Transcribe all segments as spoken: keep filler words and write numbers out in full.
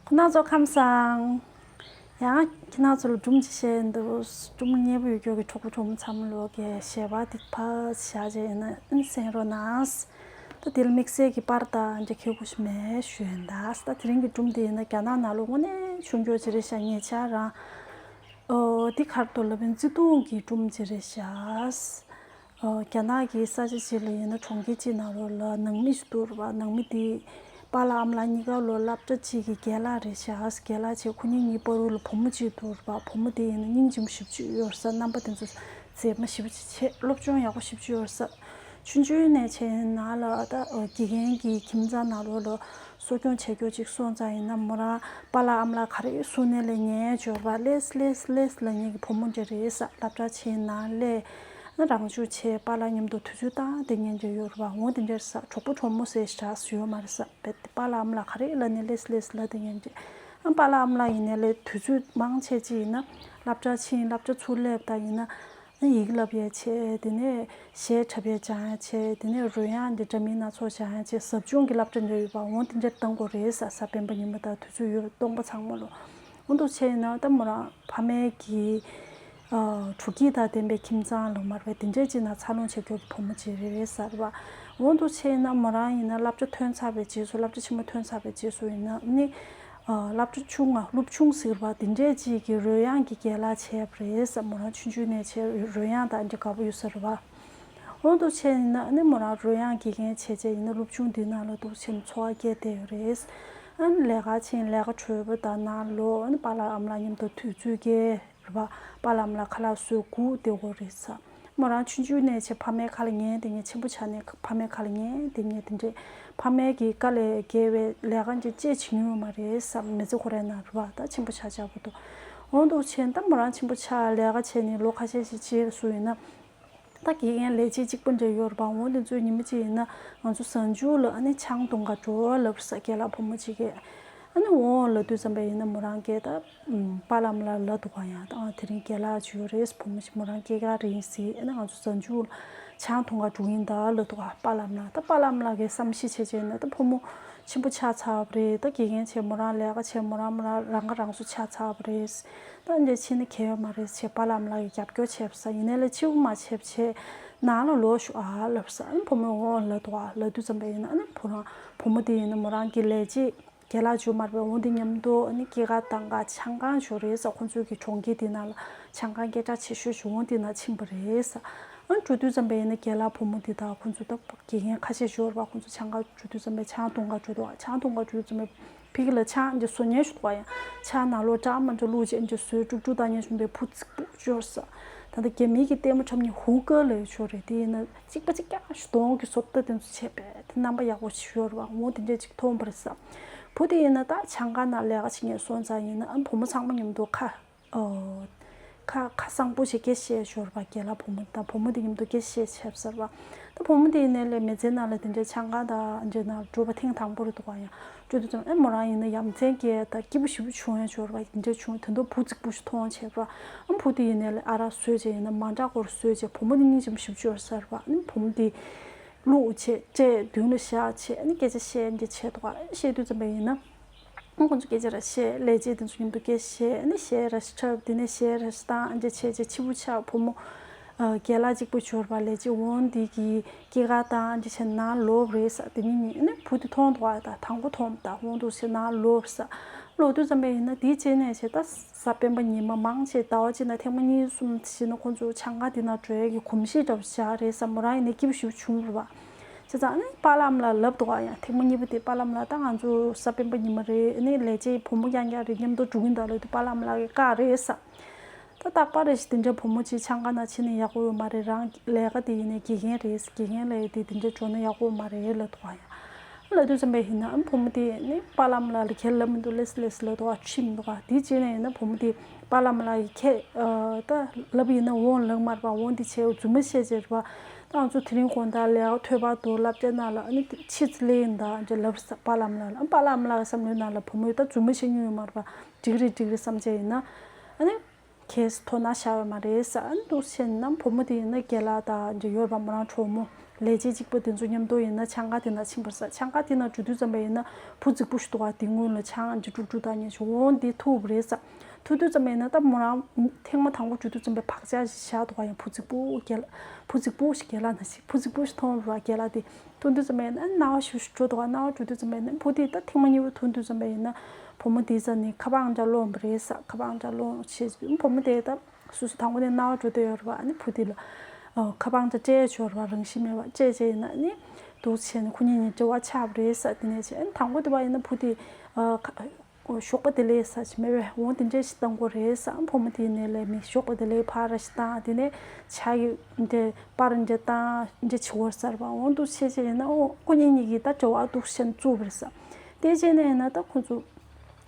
ཁོང་རྣམ་ཚོ་ཁམས་བཟང་། ཡང་ཁྱེད་རྣམ་ཚོ་ལ་སྒྲུང་ཅིག་བཤད་འདུག་སྒྲུང་མཉེས་པོ་ཡོད་རྒྱུ་གི་གྲོགས་པོ་གྲོགས་མོ་ཚང་མ་ལོག་གི་ཞལ་པར་འདི་ཕར་བཞག་བྱས་ཡིན་ན་ཨིན་གསན་རོགས་གནང་། ད་དེ་ལ་དམིགས་བསལ་གྱི་པར་དང་འདྲ་ཁྱེད་ཀུ་ཞིག་མེད་ཞུ་ཡིན་ད། ད་དེ་རིང་གི་སྒྲུང་འདི་ཡིན་ན་རྒྱ་ནག་ནང་ལོགས་དངོས་གནས་བྱུང་རྒྱུ་ཅིག་རེད་ཤག་ཉེ་ཆར་རང་། ཨོ་འདི་གར་དུ་ལབ་པའི་བརྩེ་དུང་གི་སྒྲུང་ཅིག་རེད་ཤག་རྒྱ་ནག་གི་ས་ཆ་ཅིག་ལ་ཡིན་ན་གྲོང་ཁྱེར་ཅིག་ནང་ལོགས་ལ་ནང་མི་ཞིག་འདུག་རེད་པ། ནང་མི་དེ་པཱ་ལགས་ཨ་མ་ལགས་གཉིས་ཀ་ལོ་སློབ་གྲྭ་གཅིག་གི་རྒན་ལགས་རེད་ཤག་རྒན་ལགས་བྱས་ཁོ་གཉིས་གཉིས་བར་ལ་བུ་མོ་གཅིག་འདུག་རེད་པ། བུ་མོ་དེ་ཡིན་ན་སྙིང་རྗེ་མོ་ཞེ་པོ་ཅིག་ཡོད་ས། རྣམ་པ་དེ་ཚོ་མཛེས་མ་ཞེ་པོ་ཅིག་བྱས། སློབ་སྦྱོང་ཡག་པོ་ཞེ་པོ་ཅིག་ཡོད་ས། ཆུང་ཆུང་ནས་བྱས་ནང་ལ་ད་དགེ་རྒན་གྱི་ཁྱིམ་ཚང་ནང་ལོགས་ལ་གསོ་སྐྱོང་བྱེད་རྒྱུ་ཅིག་སོང་ཙང་ཡིན་ན་མོ་རང་པཱ་ལགས་ཨ་མ་ལགས་ག་རེ་གསུང་ནས་ལས་ཉན་འབྱོར་པ་ལེས་ལེས་ལེས་ལབ་མཁན་གྱི་བུ་མོ་འདྲ་རེད་ས། སློབ་གྲྭ་ཕྱིན་ནང་ལས་རང་ཤུགས་ཆེ་པཱ་ལགས་མཉམ་དུ་དུས་ཚོད་བཏང་བསྡད་མཁན་འདྲ་ཡོད་རེད་པ། འོ་དེ་འདྲ་རེད་ས། གྲོགས་པོ་གྲོགས་མོ་ཟེར་ཞེ་དྲག་ཡོད་མ་རེད་ས། རྦད་དེ་པཱ་ལགས་ཨ་མ་ལགས་ག་རེ་ལབ་ནས་ལེས་ལེས་ལབ་བསྡད་མཁན་འདྲ། ཨ་པཱ་ལགས་ཨ་མ་ལགས་ཡིན་ནའི་ལས་དུས་ཚོད་མང་ཆེ་ཅིག་ཡིན་ན་སློབ་གྲྭ་ཕྱིན་སློབ་གྲྭ་ཚུར་སླེབས་ད་ཡིན་ན། ཡིག་ལབ་ཡ་བྱས། དེ་ནས་གཞས་འཁྲབ་ཡ་སྦྱང་ཡ་བྱས། དེ་ནས་རོལ་དབྱངས་འདི་འདྲ་མིན་སྣ་ཚོགས་སྦྱང་ཡ་བྱས། ཟབ་སྦྱོང་གི་སློབ་གྲྭ་འདྲ་ཡོད་པ། འོ་དེ་འདྲ་བཏང་དགོས་རེད་ས། གཟའ་སྤེན་པ་ཉི་མ་དང་དུས་ཚོད་ཡོད་སྟོང་པ་ཚང་མ་ལོ། འོ་འདུག་བྱས་ན་ད་མོ་རང་ཕ་མའི་གི་ཨ་དྲོ་སྐྱིད་དང་ལྡན་པའི་ཁྱིམ་ཚང་ལ་མ་རེད་པས། དེ་འདྲ་ཅིག་ནང་འཚར་ལོངས་བྱེད་མཁན་གྱི་བུ་མོ་ཅིག་རེད་རེད་ས་རེད་པ། འོ་འདུག་བྱས་ན་མོ་རང་ཡིན་ན་སློབ་གྲྭ་ཐོན་ཚར་བའི་རྗེས་སུ་སློབ་གྲྭ་ཆེན་མོ་ཐོན་ཚར་བའི་རྗེས་སུ་ཡིན་ན་ནི། སློབ་གྲྭ་ཆུང་ང་སློབ་ཆུང་ཟེར་བ་དེ་འདྲས་ཅིག་གི་རོལ་དབྱངས་ཀྱི་རྒན་ལགས་བྱས་པ་རེད་ཟེར། མོ་རང་ཆུང་ཆུང་ནས་བྱས་རོལ་དབྱངས་དང་འདྲ་དགའ་པོ་ཡོད་ས་རེད་བ། འོ་འདུག་བྱས་ཡིན་ན་ནི་མོ་རང་རོལ་དབྱངས་དགེ་རྒན་བྱས་བྱས་ཡིན་ན་སློབ་ཆུང་འདི་ནང་ལ་འདུག་བྱས་ནས་འཚོ་བ་སྐྱེལ་བསྡད་ཡོད་རེད། ཨ་ནི་ལས་ཀ་ཕྱིན་ལས་ཀ་གྲོལ་བ་དང་ནང་ལོགས་ཨ་ནི་པཱ་ལགས་ཨ་མ་ལགས་མཉམ་དུ་དུས་ཚོད་སྐྱེལ་རེད་བ། པཱ་ལགས་ཨ་མ་ལགས་ཁ་ལག་བཟོས་སྒུག་བསྡད་ཡོད་རེད་ས། མོ་རང་ཆུང་ཆུང་ནས་བྱས་ཕ་མའི་ཁ་ལ་ཉན་བསྡད་མཁན། ཆེན་པོ་ཆགས་ནས་ཕ་མའི་ཁ་ལ་ཉན་བསྡད་མཁན་དེ་འདྲས། ཕ་མའི་གི་བཀའ་ལས་འགལ་བའི་ལས་ཀ་འདི་ཅིག་བྱེད་མྱོང་ཡོད་མ་རེད་ས། མི་ཚེ་ཁོ་རའི་ནང་རེད་བ། ད་ཆེན་པོ་ཆགས་ཆགས་པོ་འདུག་འོ་འདུག་བྱས་ད་མོ་རང་ཆེན་པོ་ཆགས་ལས་ཀ་བྱས་ནས་ལོ་ཁ་ཤས་ཤིག་རྗེས་སུ་ཡིན་ན། ད་དགེ་རྒན་ལས་བྱེད་གཅིག་པུ་འདྲ་ཡོད་རེད་པ། འོ་དེ་ཚོས་ཉི་མ་གཅིག་ཡིན་ན་ང་ཚོ་གཟའ་མཇུག་ལ་ཨ་ནི་ཆང་འཐུང་ག་འགྲོ་ལབ་ས། རྒན་ལགས་བུ་མོ་གཅིག་གིས། ཨ་ནི་འོང་ལབ་དུས་ཙམ་པ་ཡིན་ན་མོ་རང་གིས་ད་ཨམ་པཱ་ལགས་ཨ་མ་ལགས་ལབ་འདུག་ག་ཡང་ད་ཨ་དེ་རིང་རྒན་ལགས་ཅིག་ཡོད་རེད། བུ་མོ་ཞིག་མོ་རང་སྐྱེས་སྐར་རེད་ཟེར། ཨ་ནི་ང་ཚོ་གཟའ་མཇུག་ལ་ཆང་འཐུང་ག་འགྲོ་གི་ཡིན་ད་ལབ་འདུག་ག་པཱ་ལགས་ཨ་མ་ལགས། ད་པཱ་ལགས་ཨ་མ་ལགས་ཀྱིས་བསམ་ཤེས་བྱས་བྱས་ན་ད་བུ་མོ་ཆེན་པོ་ཆགས་ཚར་བ་རེད། ད་དགེ་རྒན་བྱས་མོ་རང་ལས་ཀ་བྱས་མོ་རང་མོ་རང་རང་ཁ་རང་གསོ་ཆགས་ཚར་བ་རེད། ད་འདི་ཕྱིན་ན་གལ་ཡོད་མ་རེད་ཅེས་པཱ་ལགས་ཨ་མ་ལགས་ཀྱིས་རྒྱབ་སྐྱོར་བྱས་པ་ས། ཡིན་ནའི་ལས་ཕྱི་པོ་མ་བྱས་པ་བྱས་ནང་ལ་ལོག་ཤོག་ཨ་ལབ་ས། ཨ་ནི་བུ་མོས་འོང་ལབ་འདུག་ག་ལབ་དུས་ཙམ་པ་ཡིན་ན་ཨ་ནི་བུ་རང་བུ་མོ་དེ་ཡིན་ན་མོ་རང་གི་ལས་བྱེད་རྒན་ལགས་ཅིག་ཡོད་མ་རེད་པས། འོ་འདི་མཉམ་དུ་ཨ་ནི་སྐྱེས་སྐར་བཏང་ག་ཆང་ཁང་ཅིག་ཡོད་རེད་ས། ཁོང་ཚོའི་གི་གྲོང་ཁྱེར་དེ་ནང་ལ་ཆང་ཁང་སྐད་གྲགས་ཆེ་ཤོས་ཅིག་འོ་འདི་ནང་ཕྱིན་པ་རེད་ས། ཨ་ནི་འགྲོ་དུས་ཙམ་པ་ཡིན་ན་རྒན་ལགས་བུ་མོ་དེ་དང་ཁོང་ཚོ་ད་དགེ་རྒན་ཁ་ཤས་ཅིག་ཡོད་རེད་པ། ཁོང་ཚོ་ཆང་ཁང་འགྲོ་དུས་ཙམ་པ་ཆང་འཐུང་ག་འགྲོ་འདུག་ཆང་འཐུང་ག་འགྲོ་དུས་ཙམ་པ་ཕ་གི་ལ་ཆང་འདི་བཟོ་མཁན་ཞིག་འདུག་ག་ཡང་ཆང་ནང་ལོགས་འདྲ་མི་འདྲ་བླུགས་བྱས་འདི་བཟོས་དཀྲུག་དཀྲུག་བཏང་མཁན་ཞིག་འདུག་ཕུ་ཚིག་པོ་ཅིག་ཡོད་རེད་ས། ད་ལྟ་རྒྱ་མི་གི་ལྟད་མོ་འཁྲབ་མཁན་ཧུ་ཀར་ལབ་ཡ་ཅིག་ཡོད་རེད། དེ་ཡིན་ན་གཅིག་པ་གཅིག་རྐྱང་ཞིག་གདོང་གི་བཟོ་ལྟ་དེ་ཚོ་བྱས་པས་དེ་རྣམ་པ་ཡག་པོ་ཞིག་ཡོད་རེད་པ། འོ་དེ་འདྲས་ཅིག་མཐོང་བ་རེད་ས། བུ་དེ་ཡིན་ན་ད་ཆང་ཁང་ནང་ལས་ཀ་བྱེད་མཁན་སོང་ཙང་ཡིན་ན་ཨ་བུ་མོ་ཚང་མ་མཉམ་དུ་ཁ་ཨོ། ཁ་ཁ་གསང་པོ་ཞིག་སྐད་བཤད་ཤོར་བ། རྒན་ལགས་བུ་མོ་དང་བུ་མོ་དེ་མཉམ་དུ་སྐད་བཤད་བྱས་ཟེར་བ། ད་བུ་མོ་དེ་ཡིན་ནའི་ལས་མི་ཚེ་ནང་ལ་དེ་འདྲའི་ཆང་ཁང་དང་འདྲའི་ནང་འགྲོ་བ་ཐེངས་དང་པོ་རེད་འདུག་ག་ཡང་བཅུ་དུས་ཙམ་ཨེ་མོ་རང་ཡིན་ན་ཡ་མཚན་སྐྱེས་ད་སྐྱིད་པོ་ཞེ་པོ་བྱུང་ཡ་ཤོར་བ་དེ་འདྲ་བྱུང་། དེ་འདྲ་བུ་རྫིག་པོ་ཞིག་མཐོང་བྱས་པ། ཨ་བུ་དེ་ཡིན་ནའི་ལས་ཨ་རག་བཟོས་བྱས་ཡིན་ན་མ་འདྲ་སྐོར་བཟོས་བྱས་བུ་མོ་དེ་སྙིང་རྗེ་མོ་ཞེ་པོ་ཅིག་ཡོད་ཟེར་བ། ཨ་བུ་མོ་དེ་བླུགས་བྱས་སྤྲད་མདུན་ལ་བཞག་བྱས་ཨ་ནི་སྐད་ཆ་བཤད་འདྲ་བྱས་འདུག་ག་བཤད་དུས་ཙམ་པ་ཡིན་ན། ཁོང་ཚོ་སྐད་ཆ་ར་བཤད། ལས་བྱེད་དེ་ཚོ་མཉམ་དུ་སྐད་བཤད། ཨ་ནི་གཞས་ར་ཞིག་འཁྲབ། དེ་ནས་གཞས་ར་ཞིག་བཏང་། ཨ་འདྲ་བྱས་བྱས་ཕྱི་པོ་ཆགས་བུ་མོ། ཨ་རྒན་ལགས་གཅིག་པུ་ཅིག་ཡོད་རེད་པ། ལས་བྱེད་འོང་དེ་གི་སྐྱེས་སྐར་བཏང་། ཨ་འདྲ་བྱས་ནང་ལོག་རེད་ས། དེ་ནས་ཉིན་ཨ་ནི་བུ་དེ་མཐོང་འདུག་ག་ད་དང་པོ་མཐོང་ད་འོང་འདུག་ཟེར་ནང་ལོག་ས། ལོག་དུས་ཙམ་པ་ཡིན་ན་དེའི་རྗེས་ནས་བྱས་ད་གཟའ་སྤེན་པ་ཉི་མ་མང་ཆེ་ཟླ་བ་གཅིག་ནང་ཐེངས་མ་གཉིས་གསུམ་བྱས་ན་ཁོང་ཚོ་ཆང་ཁང་དེ་ནང་འགྲོ་ཡས་ཀྱི་གོམས་གཤིས་འདྲ་པོ་ཞིག་རེད་ས། མོ་རང་ཡིན་ན་སྐྱིད་པོ་ཞེ་པོ་བྱུང་རེད་པ། བྱས་ཙང་ཨ་ནི་པཱ་ལགས་ཨ་མ་ལགས་ལབ་འདུག་ག་ཡང་ཐེངས་མ་གཉིས་པ་དེ་པཱ་ལགས་ཨ་མ་ལགས་ད་ང་ཚོ་གཟའ་སྤེན་པ་ཉི་མ་རེད། ཨ་ནི་ལས་བྱེད་བུ་མོ་རྐྱང་རྐྱང་རེད། མཉམ་དུ་འགྲོ་གི་ཡིན་ད་ལབ་དུས་པཱ་ལགས་ཨ་མ་ལགས་ཀྱིས་བཀག་རེད་ས། ད་རྟག་པར་རེ་ཞིག་དེ་འདྲ་བུ་མོ་ཅིག་ཆང་ཁང་ནང་ཕྱིན་ན་ཡག་པོ་ཡོད་མ་རེད། རང་ལས་ཀ་དེ་ཡིན་ནའི་དགེ་རྒན་རེད། དགེ་རྒན་ལས་དེ་དེ་འདྲ་འགྲོ་ན་ཡག་པོ་ཡོད་མ་རེད་ལབ་འདུག་ག་ཡང་ལབ་དུས་ཙམ་པ་ཡིན་ན་ཨ་བུ་མོ་དེ་ནི་པཱ་ལགས་ཨ་མ་ལགས་ལ་ཁས་ལབ་མི་འདུག་ལེས་ལེས་ལབ་འདུག་ག་ཁྲིད་མི་འདུག་ག་དེའི་རྗེས་ནས་ཡིན་ན་བུ་མོ་དེ་པཱ་ལགས་ཨ་མ་ལགས་ཀྱིས་ཁས་ཨ་ད་ལབ་ཡིན་ན་འོང་ལབ་མ་རེད་པ། འོང་དེ་བྱས་རྫུན་མ་བཤད་བྱས་རེད་པ། ད་ང་ཚོ་དེ་རིང་དགོང་དག་ལས་ཀ་ཐོལ་པ་འདུག་སློབ་གྲྭའི་ནང་ལ་ཨ་ནི་ཕྱི་ཙི་ལེ་ཡིན་ད་འདྲ་ལབ་ས་པཱ་ལགས་ཨ་མ་ལགས་ལ། ཨ་པཱ་ལགས་ཨ་མ་ལགས་བསམ་བློའི་ནང་ལ་བུ་མོས་ད་རྫུན་མ་བཤད་མྱོང་ཡོད་མ་རེད་པ། འགྲིག་རེད་འགྲིག་རེད་བསམ་བྱས་ཡིན་ན་ཨ་ནི་ཁས་དོ་སྣང་བཞག་ཡོད་མ་རེད་ས། ཨ་ནི་འདུག་བྱས་ན་བུ་མོ་དེ་ཡིན་ན་རྒན་ལགས་དང་འདྲ་ཡོད་རེད་པ། མོ་རང་གྲོགས་མོ། ལས་བྱེད་གཅིག་པ་དེ་ཚོ་མཉམ་དུ་ཡིན་ན་ཆང་ཁང་དེ་ནང་ཕྱིན་པ་རེད་ས། ཆང་ཁང་དེ་ནང་འགྲོ་དུས་ཙམ་པ་ཡིན་ན་བུ་རྫིག་པོ་ཞིག་འདུག་ག་དེ་སྔོན་ལ་ཆང་ཨ་ཅེ་དཀྲུག་དཀྲུག་བཏང་མཁན་ཞིག་འོང་དེ་ཐུག་པ་རེད་ས། ཐུག་དུས་ཙམ་པ་ཡིན་ན་ད་མོ་རང་ཐེངས་མ་དང་པོ་འགྲོ་དུས་ཙམ་པའི་བག་ཆགས་ཤིག་བཞག་འདུག་ག་ཡང་བུ་རྫིག་པོ་རྒན་ལགས་བུ་རྫིག་པོ་ཞིག་རྒན་ལགས་ན་ཞིག་བུ་རྫིག་པོ་ཞིག་མཐོང་རུ་རྒན་ལགས་དེ་ཐུག་དུས་ཙམ་པ་ཡིན་ན་སྣང་བ་ཞིག་འགྲོ་འདུག་ག་སྣང་བ་འགྲོ་དུས་ཙམ་པ་ཡིན་ན་བུ་དེ་ད་ཐེངས་མ་གཉིས་པ་ཐུག་དུས་ཙམ་པ་ཡིན་ན་བུ་མོ་དེ་ས་ནས་ཁ་པར་ཨང་གྲངས་སློང་བ་རེད་ས། ཁ་པར་ཨང་གྲངས་སློང་བྱས་བུ་མོ་དེ་ད། སོ་སོ་དང་པོ་ནས་སྣང་བ་འགྲོ་བསྡད་ཡོད་རེད་བ། ཨ་ནི་བུ་དེ་ལ་ཨ་ཁ་པར་ཨང་གྲངས་སྤྲད་ཆོག་རེད་བ། རང་བཞིན་མེད་པ་སྤྲད་བྱས་ཡིན་ན་ཨ་ནི་འདུག་བྱས་ནས་ཁོ་གཉིས་གཉིས་འབྲེལ་བ་ཆགས་པ་རེད་ས། དེ་ནས་བྱས་ཨ་ནི་དང་པོ་དེ་བ་ཡིན་ན་བུ་དེ་ཨ་ཁ་ཞོགས་པ་བདེ་ལེགས་ཟེར་ཞིག་མེད་པས་འོང་དེ་འདྲས་ཞིག་བཏང་དགོས་རེད་ས། ཨ་བུ་མོ་དེ་ནས་ལས་མི་ཞོགས་པ་བདེ་ལེགས་ཕར་ར་ཞིག་བཏང་དེ་ནས་ཇ་གི་འདྲས་པར་འདྲས་བཏང་འདྲས་བྱེད་དགོས་ས་རེད་བ། འོང་འདུག་བྱས་བྱས་ཡིན་ན་ཨོ་ཁོ་གཉིས་གཉིས་ཀྱིས་ད་འབྲེལ་བ་འདུག་བྱས་ནས་བཙུགས་པ་རེད་ས། དེ་བྱས་ནས་ཡིན་ན་ད་ཁོ་ཚོ་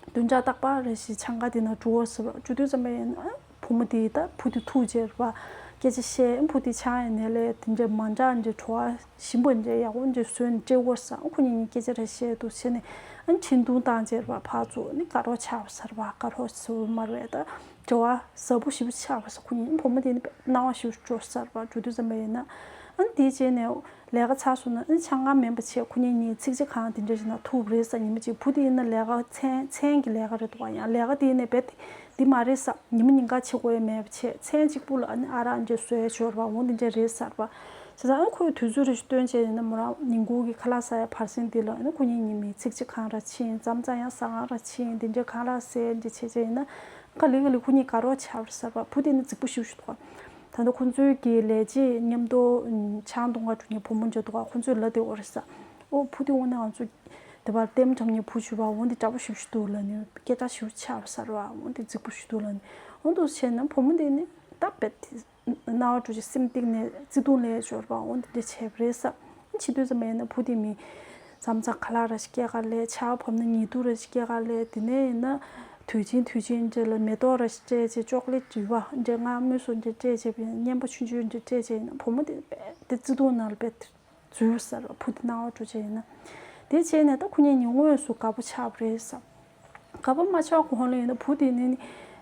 བདུན་ཕྲག་རྟག་པར་རེ་ཞིག་ཆང་ཁང་དེ་ནང་འགྲོ་བར་ཟེར་བ། འགྲོ་དུས་ཙམ་པ་ཡིན་ན་བུ་མོ་དེས་ད་བུ་དེ་ཐུག་བྱས་རེད་བ། སྐད་ཆ་བཤད། བུ་དེ་ཆང་ཡང་ནས་ལས་དེ་འདྲ་མ་འདྲ་འདྲ་བྲོ་བ་ཞིམ་པོ་འདྲ་ཡག་པོ་འདྲ་བཟོས་ནས་སྤྲད་བར་ས། ཁོ་གཉིས་གཉིས་སྐད་ཆ་རེ་བཤད་འདུག་བྱས་ནས་ཨ་ནི་འཕྲིན་ཐུང་བཏང་བྱས་རེད་བ། ཕར་ཚུར་ནི་དགའ་རོགས་ཆགས་པ་ཟེར་བ། དགའ་རོགས་ཟེར་བ་མ་རེད་ད། བྲོ་བ་ཟབ་པོ་ཞེ་པོ་ཆགས་པ་ས། ཁོ་གཉིས་བུ་མོ་དེ་ནི་སྣང་བ་ཞེ་པོ་འགྲོ་ས་རེད་བ། འགྲོ་དུས་ཙམ་པ་ཡིན་ན་ཨ་ནི་དེ་བྱས་ནས། ལས་ཀ་ཚར་སོང་ན་ཨ་ནི་ཆང་ཁང་མིན་པ་བྱས་ཁོ་གཉིས་གཉིས་ཚིག་ཇ་ཁང་དེ་འདྲ་ཞིག་ན་ཐུག་རེད་ས། ཉི་མ་གཅིག་བུ་དེ་ཡིན་ན་ལས་ཀ་མཚན་མཚན་གྱི་ལས་ཀ་རེད་འདུག་ག་ཡང་ལས་ཀ་དེ་ཡིན་ནའི་རྦད་དེ་འདི་མ་རེད་ས། ཉི་མ་ཉིན་གང་བྱེད་དགོས་ཡ་མེད་པ་བྱས་མཚན་གཅིག་པུ་ལ་ཨ་ནི་ཨ་རག་འདྲ་བཟོས་ཡ་ཞོར་བ་འོང་དེ་འདྲ་རེད་ས་རེད་བ། བྱས་ཙང་ཨ་ནི་ཁོས་དུས་ཚོད་རེ་ཞིག་བཏོན་བྱས་ཡིན་ན་མོ་རང་ཉིན་གུང་གི་ཁ་ལག་ཟ་ཡ་བར་གསེང་དེ་ལ་ཨ་ནི་ཁོ་གཉིས་གཉིས་མིན་ཚིག་ཇ་ཁང་ར་ཕྱིན་མཚམས་མཚམས་ཡང་ཟ་ཁང་ར་ཕྱིན་དེ་འདྲ་ཁ་ལག་ཟས་འདྲ་བྱས་བྱས་ཡིན་ན་ག་ལེ་ག་ལེ་ཁོ་གཉིས་དགའ་རོགས་ཆགས་པ་རེད་ས་རེད་བ། བུ་དེ་ནི་རྫིག་པོ་ཞེ་པོ་ཞིག་འདུག་ག་ད་ལྟ་ཁོང་ཚོའི་གི་ལས་བྱེད་མཉམ་དུ་ཆང་འཐུང་ག་འགྲོ་མཁན་བུ་མོ་འདྲ་འདུག་ག་ཁོང་ཚོས་ལབ་བསྡད་ཡོད་རེད་ས། ཨོ་བུ་དེ་འོ་ན་ང་ཚོ་དེ་བར་ལྟད་མོ་འཁྲབ་མཁན་བུ་ཞིག་ཡོད་པ། འོ་འདི་དྲག་པོ་ཞེ་པོ་ཞིག་འདུག་ལབ་ནས་སྐད་གྲགས་ཞེ་པོ་ཆགས་པ་ས་རེད་བ། འོ་འདི་རྫིག་པོ་ཞིག་འདུག་ལབ་ནས་འོ་འདུག་བྱས་ན་བུ་མོ་དེ་ནི་ད་རྦད་དེ་སྣང་བ་འགྲོ་ཅིག་སེམས་གཏིང་ནས་བརྩེ་དུང་སླེབས་ཡ་ཞོར་བ་འོ་འདི་འདྲ་བྱས་པ་རེད་ས། བྱེད་དུས་ཙམ་པ་ཡིན་ན་བུ་དེ་མི་མཚམས་མཚམས་ཁ་ལག་ར་ཞིག་སྐྱེལ་ག་སླེབས། ཆར་པ་བབས་ན་ཉལ་ཐུལ་ར་ཞིག་སྐྱེལ་ག་སླེབས། དེ་ནས་ཡིན་ན་དུས་ཆེན་དུས་ཆེན་འདྲ་ལ་མེ་ཏོག་ར་ཞིག་སྤྲད་བྱས་ཅོག་ལེ་ཊི་ཡོད་པ་འདྲ་མངར་མོ་བཟོ་འདྲ་སྤྲད་བྱས་པའི་རྔན་པ་ཆུང་ཆུང་འདྲ་སྤྲད་བྱས་ཡིན་ན་བུ་མོ་དེ་རྦད་དེ་བརྩེ་དུང་ནང་ལ་རྦད་དེ་འཛུལ་ས་རེད། བུ་དེ་སྣང་བ་འགྲོ་བྱས་ཡིན་ན། དེ་བྱས་ནས་ད་ཁོ་གཉིས་གཉིས་དངོས་སུ་དགའ་པོ་ཆགས་པ་རེད་ས། དགའ་པོ་མ་ཆགས་གོང་ལ་ཡིན་ན་བུ་དེ་ནི་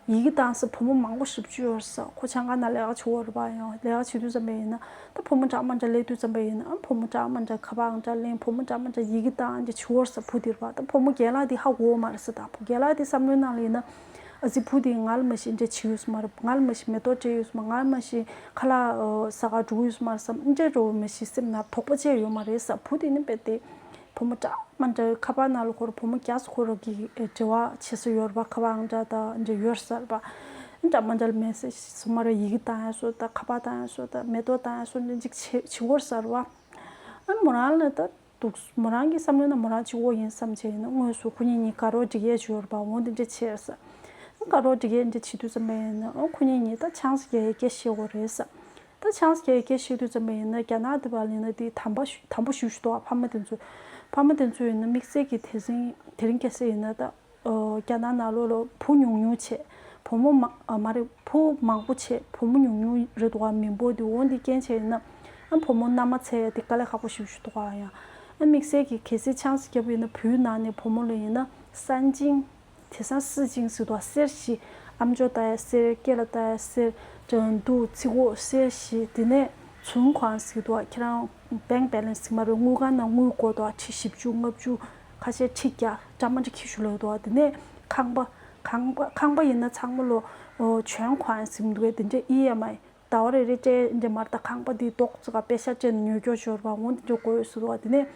ཡི་གེ་བཏང་ས་བུ་མོ་མང་པོ་ཞེ་པོ་ཅིག་ཡོད་རེད་ས། ཁོ་ཆང་ཁང་ནང་ལས་ཀ་བྱེད་ཡོད་རེད་པ། ཡང་ལས་ཀ་བྱེད་དུས་ཙམ་པ་ཡིན་ན་ད་བུ་མོ་འདྲ་མི་འདྲ་སླེབས་དུས་ཙམ་པ་ཡིན་ན་ཨ་བུ་མོ་འདྲ་མི་འདྲ་ཁ་པར་འདྲ་ལེན། བུ་མོ་འདྲ་མི་འདྲ་ཡི་གེ་བཏང་འདྲ་བྱེད་ཡོད་རེད་ས། བུ་དེ་རེད་པ། ད་བུ་མོ་རྒན་ལགས་དེ་ཧ་གོ་བ་མ་རེད་ས། ད་བུ་རྒན་ལགས་དེ་བསམ་བློའི་ནང་ལ་ཡིན་ན་ཨ་ཙི་བུ་དེ་ང་ལ་མ་གཞི་འདྲ་བྱེད་ཡོད་ས་མ་རེད། ང་ལ་མ་གཞི་མེ་ཏོག་སྤྲད་ཡོད་ས་མ་རེད། ང་ལ་མ་གཞི་ཁ་ལག་ཟ་ག་འགྲོ་གི་ཡོད་ས་མ་རེད་བསམ་འདྲ་འགྲོ་བ་མ་གཞི་སེམས་ནང་དོགས་པ་བྱས་ཡོད་མ་རེད་ས། བུ་དེ་ནི་རྦད་དེ། བུ་མོ་འདྲ་མི་འདྲ་ཁ་པར་ནང་ལ་ཁོར་བུ་མོ་བརྒྱ་ཙམ་ཁོ་རང་གི་འབྲེལ་བ་བྱེད་ས་ཡོད་རེད་པ། ཁ་པར་ཨང་གྲངས་དང་འདྲ་ཡོད་རེད་ས་རེད་པ། འདྲ་མི་འདྲ་ལ་མེ་སེ་ཇི་སོ་མ་རེད། ཡི་གེ་བཏང་ཡ་སོ་དང་ཁ་པར་བཏང་ཡ་སོ་དང་མེ་ཏོག་བཏང་ཡ་སོ་འདྲ་ཅིག་བྱེད་བྱེད་ཡོད་རེད་ས་རེད་པ། ཨ་མོ་རང་ལ་ད་འདུག་མོ་རང་གི་བསམ་བློ་ན་མོ་རང་གཅིག་པོ་ཡིན་བསམ་བྱས་ཡིན་ན་དངོས་སུ་ཁོ་གཉིས་གཉིས་དགའ་རོགས་སྒྲིག་ཡས་ཅིག་ཡོད་རེད་པ། འོ་འདི་འདྲ་བྱས་ས། དགའ་རོགས་སྒྲིག་ཡས་འདྲ་བྱེད་དུས་ཙམ་པ་ཡིན་ན་ཨ་ཁོ་གཉིས་གཉིས་ད་ཆང་ས་རྒྱག་ཡས་སྐད་བཤད་དགོས་རེད་ས། ད་ཆང་ས་རྒྱག་ཡས་སྐད་བཤད་དུས་ཙམ་པ་ཡིན་ན་རྒྱ་ནག་དེ་བ་ལ་ཡིན་ན་དེ་དམ་པ་ཞུ་དམ་པོ་ཞུ་ཞུ་འདུག་ཨ། ཕ་མ་དེ་ཚོ་ཕ་མ་དེ་ཚོ་ཡིན་ན་དམིགས་བསལ་གྱི་དེ་རིང་དེ་རིང་ཁ་སང་ཡིན་ན་ད་ཨོ་རྒྱ་ནག་ནང་ལོགས་ལ་བུ་ཉུང་ཉུང་བྱས། བུ་མོ་མ་ཨ་མ་རེད། བུ་མང་པོ་བྱས། བུ་མོ་ཉུང་ཉུང་རེད་འདུག་ཨ། མི་འབོར་དེ་འོ་འདི་རྐྱེན་བྱས་ཡིན་ན་ཨ་བུ་མོ་མནའ་མ་འཚོལ་ཡ་དེ་དཀའ་ལས་ཁག་པོ་ཞེ་པོ་ཞིག་འདུག་ཨ། ཡང་ཨ་དམིགས་བསལ་གྱི་གལ་སྲིད་ཆང་ས་བརྒྱབ་པ་ཡིན་ན་བུའི་ནང་ནས་བུ་མོ་ལ་ཡིན་ན་三金དེང་སང四金ཟེར་འདུག་གསེར་བཞི། ཨ་མཆོག་ལྟ་ཡ་གསེར། སྐེ་ལ་ལྟ་ཡ་གསེར། འགྲན་བསྡུར་ཚིག་གོ་གསེར་བཞི། དེ་ནས་存款ཟེར་འདུག་ཁྱེད་རང་bank balance ཟེར་མ་རེད། དངུལ་ཁང་ནང་དངུལ་དགོས་འདུག་ཁྲི་བཞི་བཅུ་ལྔ་བཅུ་ཁ་ཤས་ཁྲི་བརྒྱ་འདྲ་མི་འདྲ་འཁྱེར་ཤོག་ལབ་འདུག་དེ་ནས་ཁང་པ་ཁང་པ་ཁང་པ་ཡིན་ན་ཚང་མ་ལོ་ཨོ་存款ཟེར་འདུག་དེ་འདྲ་ཨི་ཨེམ་ཨའི་ཟླ་བ་རེ་རེ་སྤྲད་འདྲ་མ་རེད། ད་ཁང་པ་འདི་ཏོག་ཙམ་ག་པེ་ཤ་སྤྲད་ནས་ཉོ་རྒྱུ་ཤོར་བ་འོ་འདི་འདྲ་དགོས་ཡོད་ཟེར་འདུག་དེ་ནས་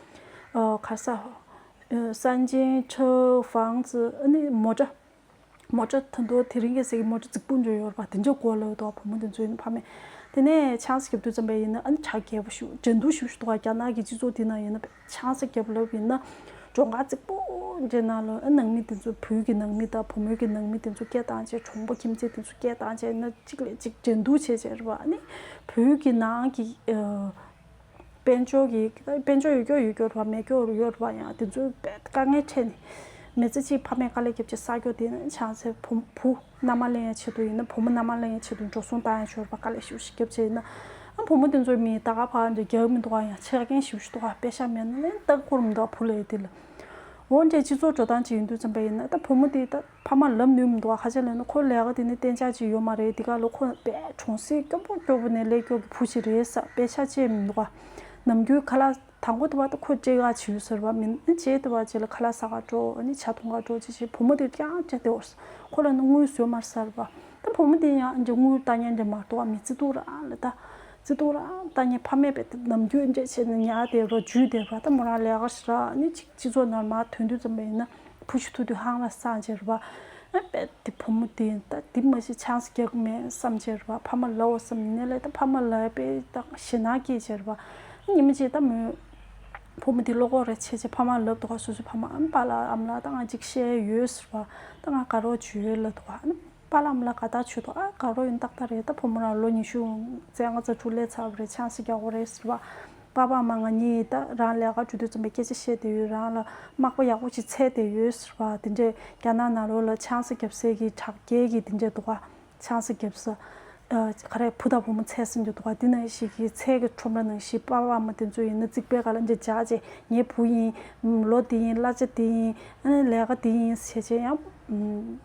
ཨོ་ག་ས་ཨོ་三金车房子ཨ་ནི་མོ་ཊ། མོ་ཊ་ད་དུང་དེ་རིང་གི་ཟེར་གི་མོ་ཊ་རྫིག་པོ་འདྲ་ཡོད་རེད་པ། དེ་འདྲ་དགོས་ལབ་འདུག་བུ་མོ་དེ་ཚོ་ཡིན་ན་ཕ་མས། དེ་ནས་ཆང་ས་བརྒྱབ་དུས་ཙམ་པ་ཡིན་ན་ཨ་ནི་གྲ་རྒྱས་པོ་ཞིག་འགྲན་བསྡུར་ཞིག་ཞུ་འདུག་རྒྱ་ནག་གི་སྤྱི་ཚོགས་དེ་ནང་ཡིན་ན་ཆང་ས་བརྒྱབ་ལབ་ཡིན་ན་གྲོང་ཁྱེར་རྫིག་པོ་འདྲ་ནང་ལ་ཨ་ནང་མི་དེ་ཚོ་བོད་ཀྱི་ནང་མི་དང་བུ་མོ་གི་ནང་མི་དེ་ཚོ་སྐད་བཏང་བྱས། གྲོང་པ་ཁྱིམ་མཚེས་དེ་ཚོ་སྐད་བཏང་བྱས་ན་གཅིག་ལས་གཅིག་འགྲན་བསྡུར་བྱས་བྱས་རེད་པ། ཨ་ནི་བོད་ཀྱི་ནང་གི་ཨ། དཔལ་འབྱོར་གྱི་དཔལ་འབྱོར་ཡོད་སྐྱོ་ཡོད་སྐྱོ་རེད་པ། མེད་སྐྱོ་ཡོད་རེད་པ། ཡང་དེ་ཚོའི་དཀའ་ངལ་འཕྲད་ནས་མི་ཚེ་གཅིག་ཕ་མས་དཀའ་ལས་བརྒྱབ་བྱས་བསགས་རྒྱུ་དེ་ནི་ཆང་ས་བུ་བུ་མནའ་མ་ལེན་ཡ་ཆེད་དུ་ཡིན་ན་བུ་མོ་མནའ་མ་ལེན་ཡ་ཆེད་དུ་འགྲོ་སོང་བཏང་ཡ་ཆོག་རེད་པ། དཀའ་ལས་ཞེ་པོ་ཞིག་བརྒྱབ་བྱས་ཡིན་ན་ཨ་བུ་མོ་དེ་ཚོའི་མི་ད་ག་ཕར་འདྲ་རྒྱག་མི་འདུག་ག་ཡང་ཆེ་རྐྱེན་ཞེ་པོ་ཞིག་འདུག་ག་པེ་ཤ་མེད་ན་ལན་ལྟ་སྐོར་མི་འདུག་ག་བུ་ལས་དེ་ལ། འོ་འདྲའི་སྤྱི་ཚོགས་འགྲོ་སྟངས་ཅིག་ཡིན་དུས་ཙམ་པ་ཡིན་ན་ད་བུ་མོ་དེ་ད་ཕ་མར་ལབ་ནུས་མི་འདུག་ག་ཁ་ཆེ་ལབ་ན་ཁོ་ལས་ཀ་དེ་ནི་གཏན་འཇགས་ཅིག་ཡོད་མ་རེད། དེ་ག་ལོ་ཁོ་དཔེ་གྲོང་གསེབ་སྐྱོ་པོ་སྐྱོ་པོ་ནས་སླེབས་སྐྱོ་གི་བུ་ཞིག་རེད་ས། པེ་ཤ་སྤྲད་མི་འདུག་ག་ནམ་རྒྱུན་ཁ་ལག་དང་པོ་དེ་བ་ད་ཁོ་སྤྲད་ག་བྱེད་ཡོད་ཟེར་བ་མིན། ཨ་རྗེས་དེ་བ་རྗེས་ལ་ཁ་ལག་ཟ་ག་འགྲོ། ཨ་ནི་ཇ་འཐུང་ག་འགྲོ་ཅི་བྱེད། བུ་མོ་དེ་ཀྱང་སྤྲད་དེ་འོ། ཁོ་ལ་ནི་དངུལ་བཟོས་མ་ཟེར་བ། ད་བུ་མོ་དེ་ཡང་ཨ་འདྲ་དངུལ་ལྟ་མཁན་འདྲ་མ་གཏོགས་མི་བརྩེ་དུང་རང་ལ་ད། བརྩེ་དུང་རང་ལྟ་མཁན་ཕ་མས་བས་ནམ་རྒྱུན་འདྲ་བྱས་ནས་ཉར་བསྡད་རོགས་འཇུས་བསྡད་རོགས། ད་མོ་རང་ལས་ཀ་ཞིག་རག་ཨ་ནི་ཅིག་སྤྱི་ཚོགས་ནང་མར་ཐོན་དུས་ཙམ་པ་ཡིན་ན། བུ་ཞིག་ཐུག་དུས་ཧང་ལ་སངས་བྱས་རེད་པ། ཨ་པས་དེ་བུ་མོ་དེ་ད་དེ་མ་གཞི་ཆང་ས་རྒྱག་གི་མེད་བསམ་བྱས་རེད་པ། ཕ་མ་ལབ་འོ་བསམ་ནས་ལས་ད་ཕ་མ་ལབ་པས་ད་ཞེད་སྣང་སྐྱེས་བྱས་རེད་པ། ཉི་མ་གཅིག་ད་མོས་བུ་མོ་དེ་བློ་ཁོག་རེ་ཆེ་ཆེ་ཕ་མ་ལབ་འདུག་ག་སོ་སོའི་ཕ་མ། ཨ་པཱ་ལགས་ཨ་མ་ལགས་ད་ང་ཅིག་བཤད་ཡོད་ཟེར་བ། ད་ང་དགའ་རོགས་བྱོས་ལབ་འདུག་ག་ཨ་པཱ་ལགས་ཨ་མ་ལགས་དགའ་ཐག་ཆོད་འདུག་ཨ་དགའ་རོགས་ཡིན་ཏག་ཏག་རེད། ད་བུ་མོ་རང་ལོ་ཉི་ཤུ་རྩ་ལྔ་རྩ་དྲུག་སླེབས་ཚར་བ་རེད། ཆང་ས་རྒྱག་དགོས་རེད་ཟེར་བ། པཱ་པཱ་མ་ང་གཉིས་ད་རང་ལས་ཀ་འགྲོ་དུས་ཙམ་པའི་སྐད་ཆ་བཤད་བསྡད་ཡོད། རང་ལ་མག་པ་ཡག་པོ་ཞིག་འཚོལ་བསྡད་ཡོད་ཟེར་བ། དེ་འདྲས་རྒྱ་ནག་ནང་ལོགས་ལ་ཆང་ས་རྒྱབ་སའི་གི་དྲག་རྒྱལ་གི་དེ་འདྲས་འདུག་ག་ཆང་ས་རྒྱབ་ས། ཨ་ག་རེ་བུ་དང་བུ་མོ་འཚོལ་ས་འདྲ་འདུག་ག་དེ་ནང་བཞིན་གི་ཚལ་གི་ཁྲོམ་ར་ནང་བཞིན་པཱ་པཱ་མ་དེ་ཚོ་ཡིན་ན་རྩིག་པའི་སྒང་ལ་འདྲ་བཞག་བྱས་ངའི་བུ་ཡིན། ལོ་དེ་ཡིན། གླ་ཆ་དེ་ཡིན། ཨ་ནི་ལས་ཀ་དེ་ཡིན་ཟེར་བྱས་ཡང་།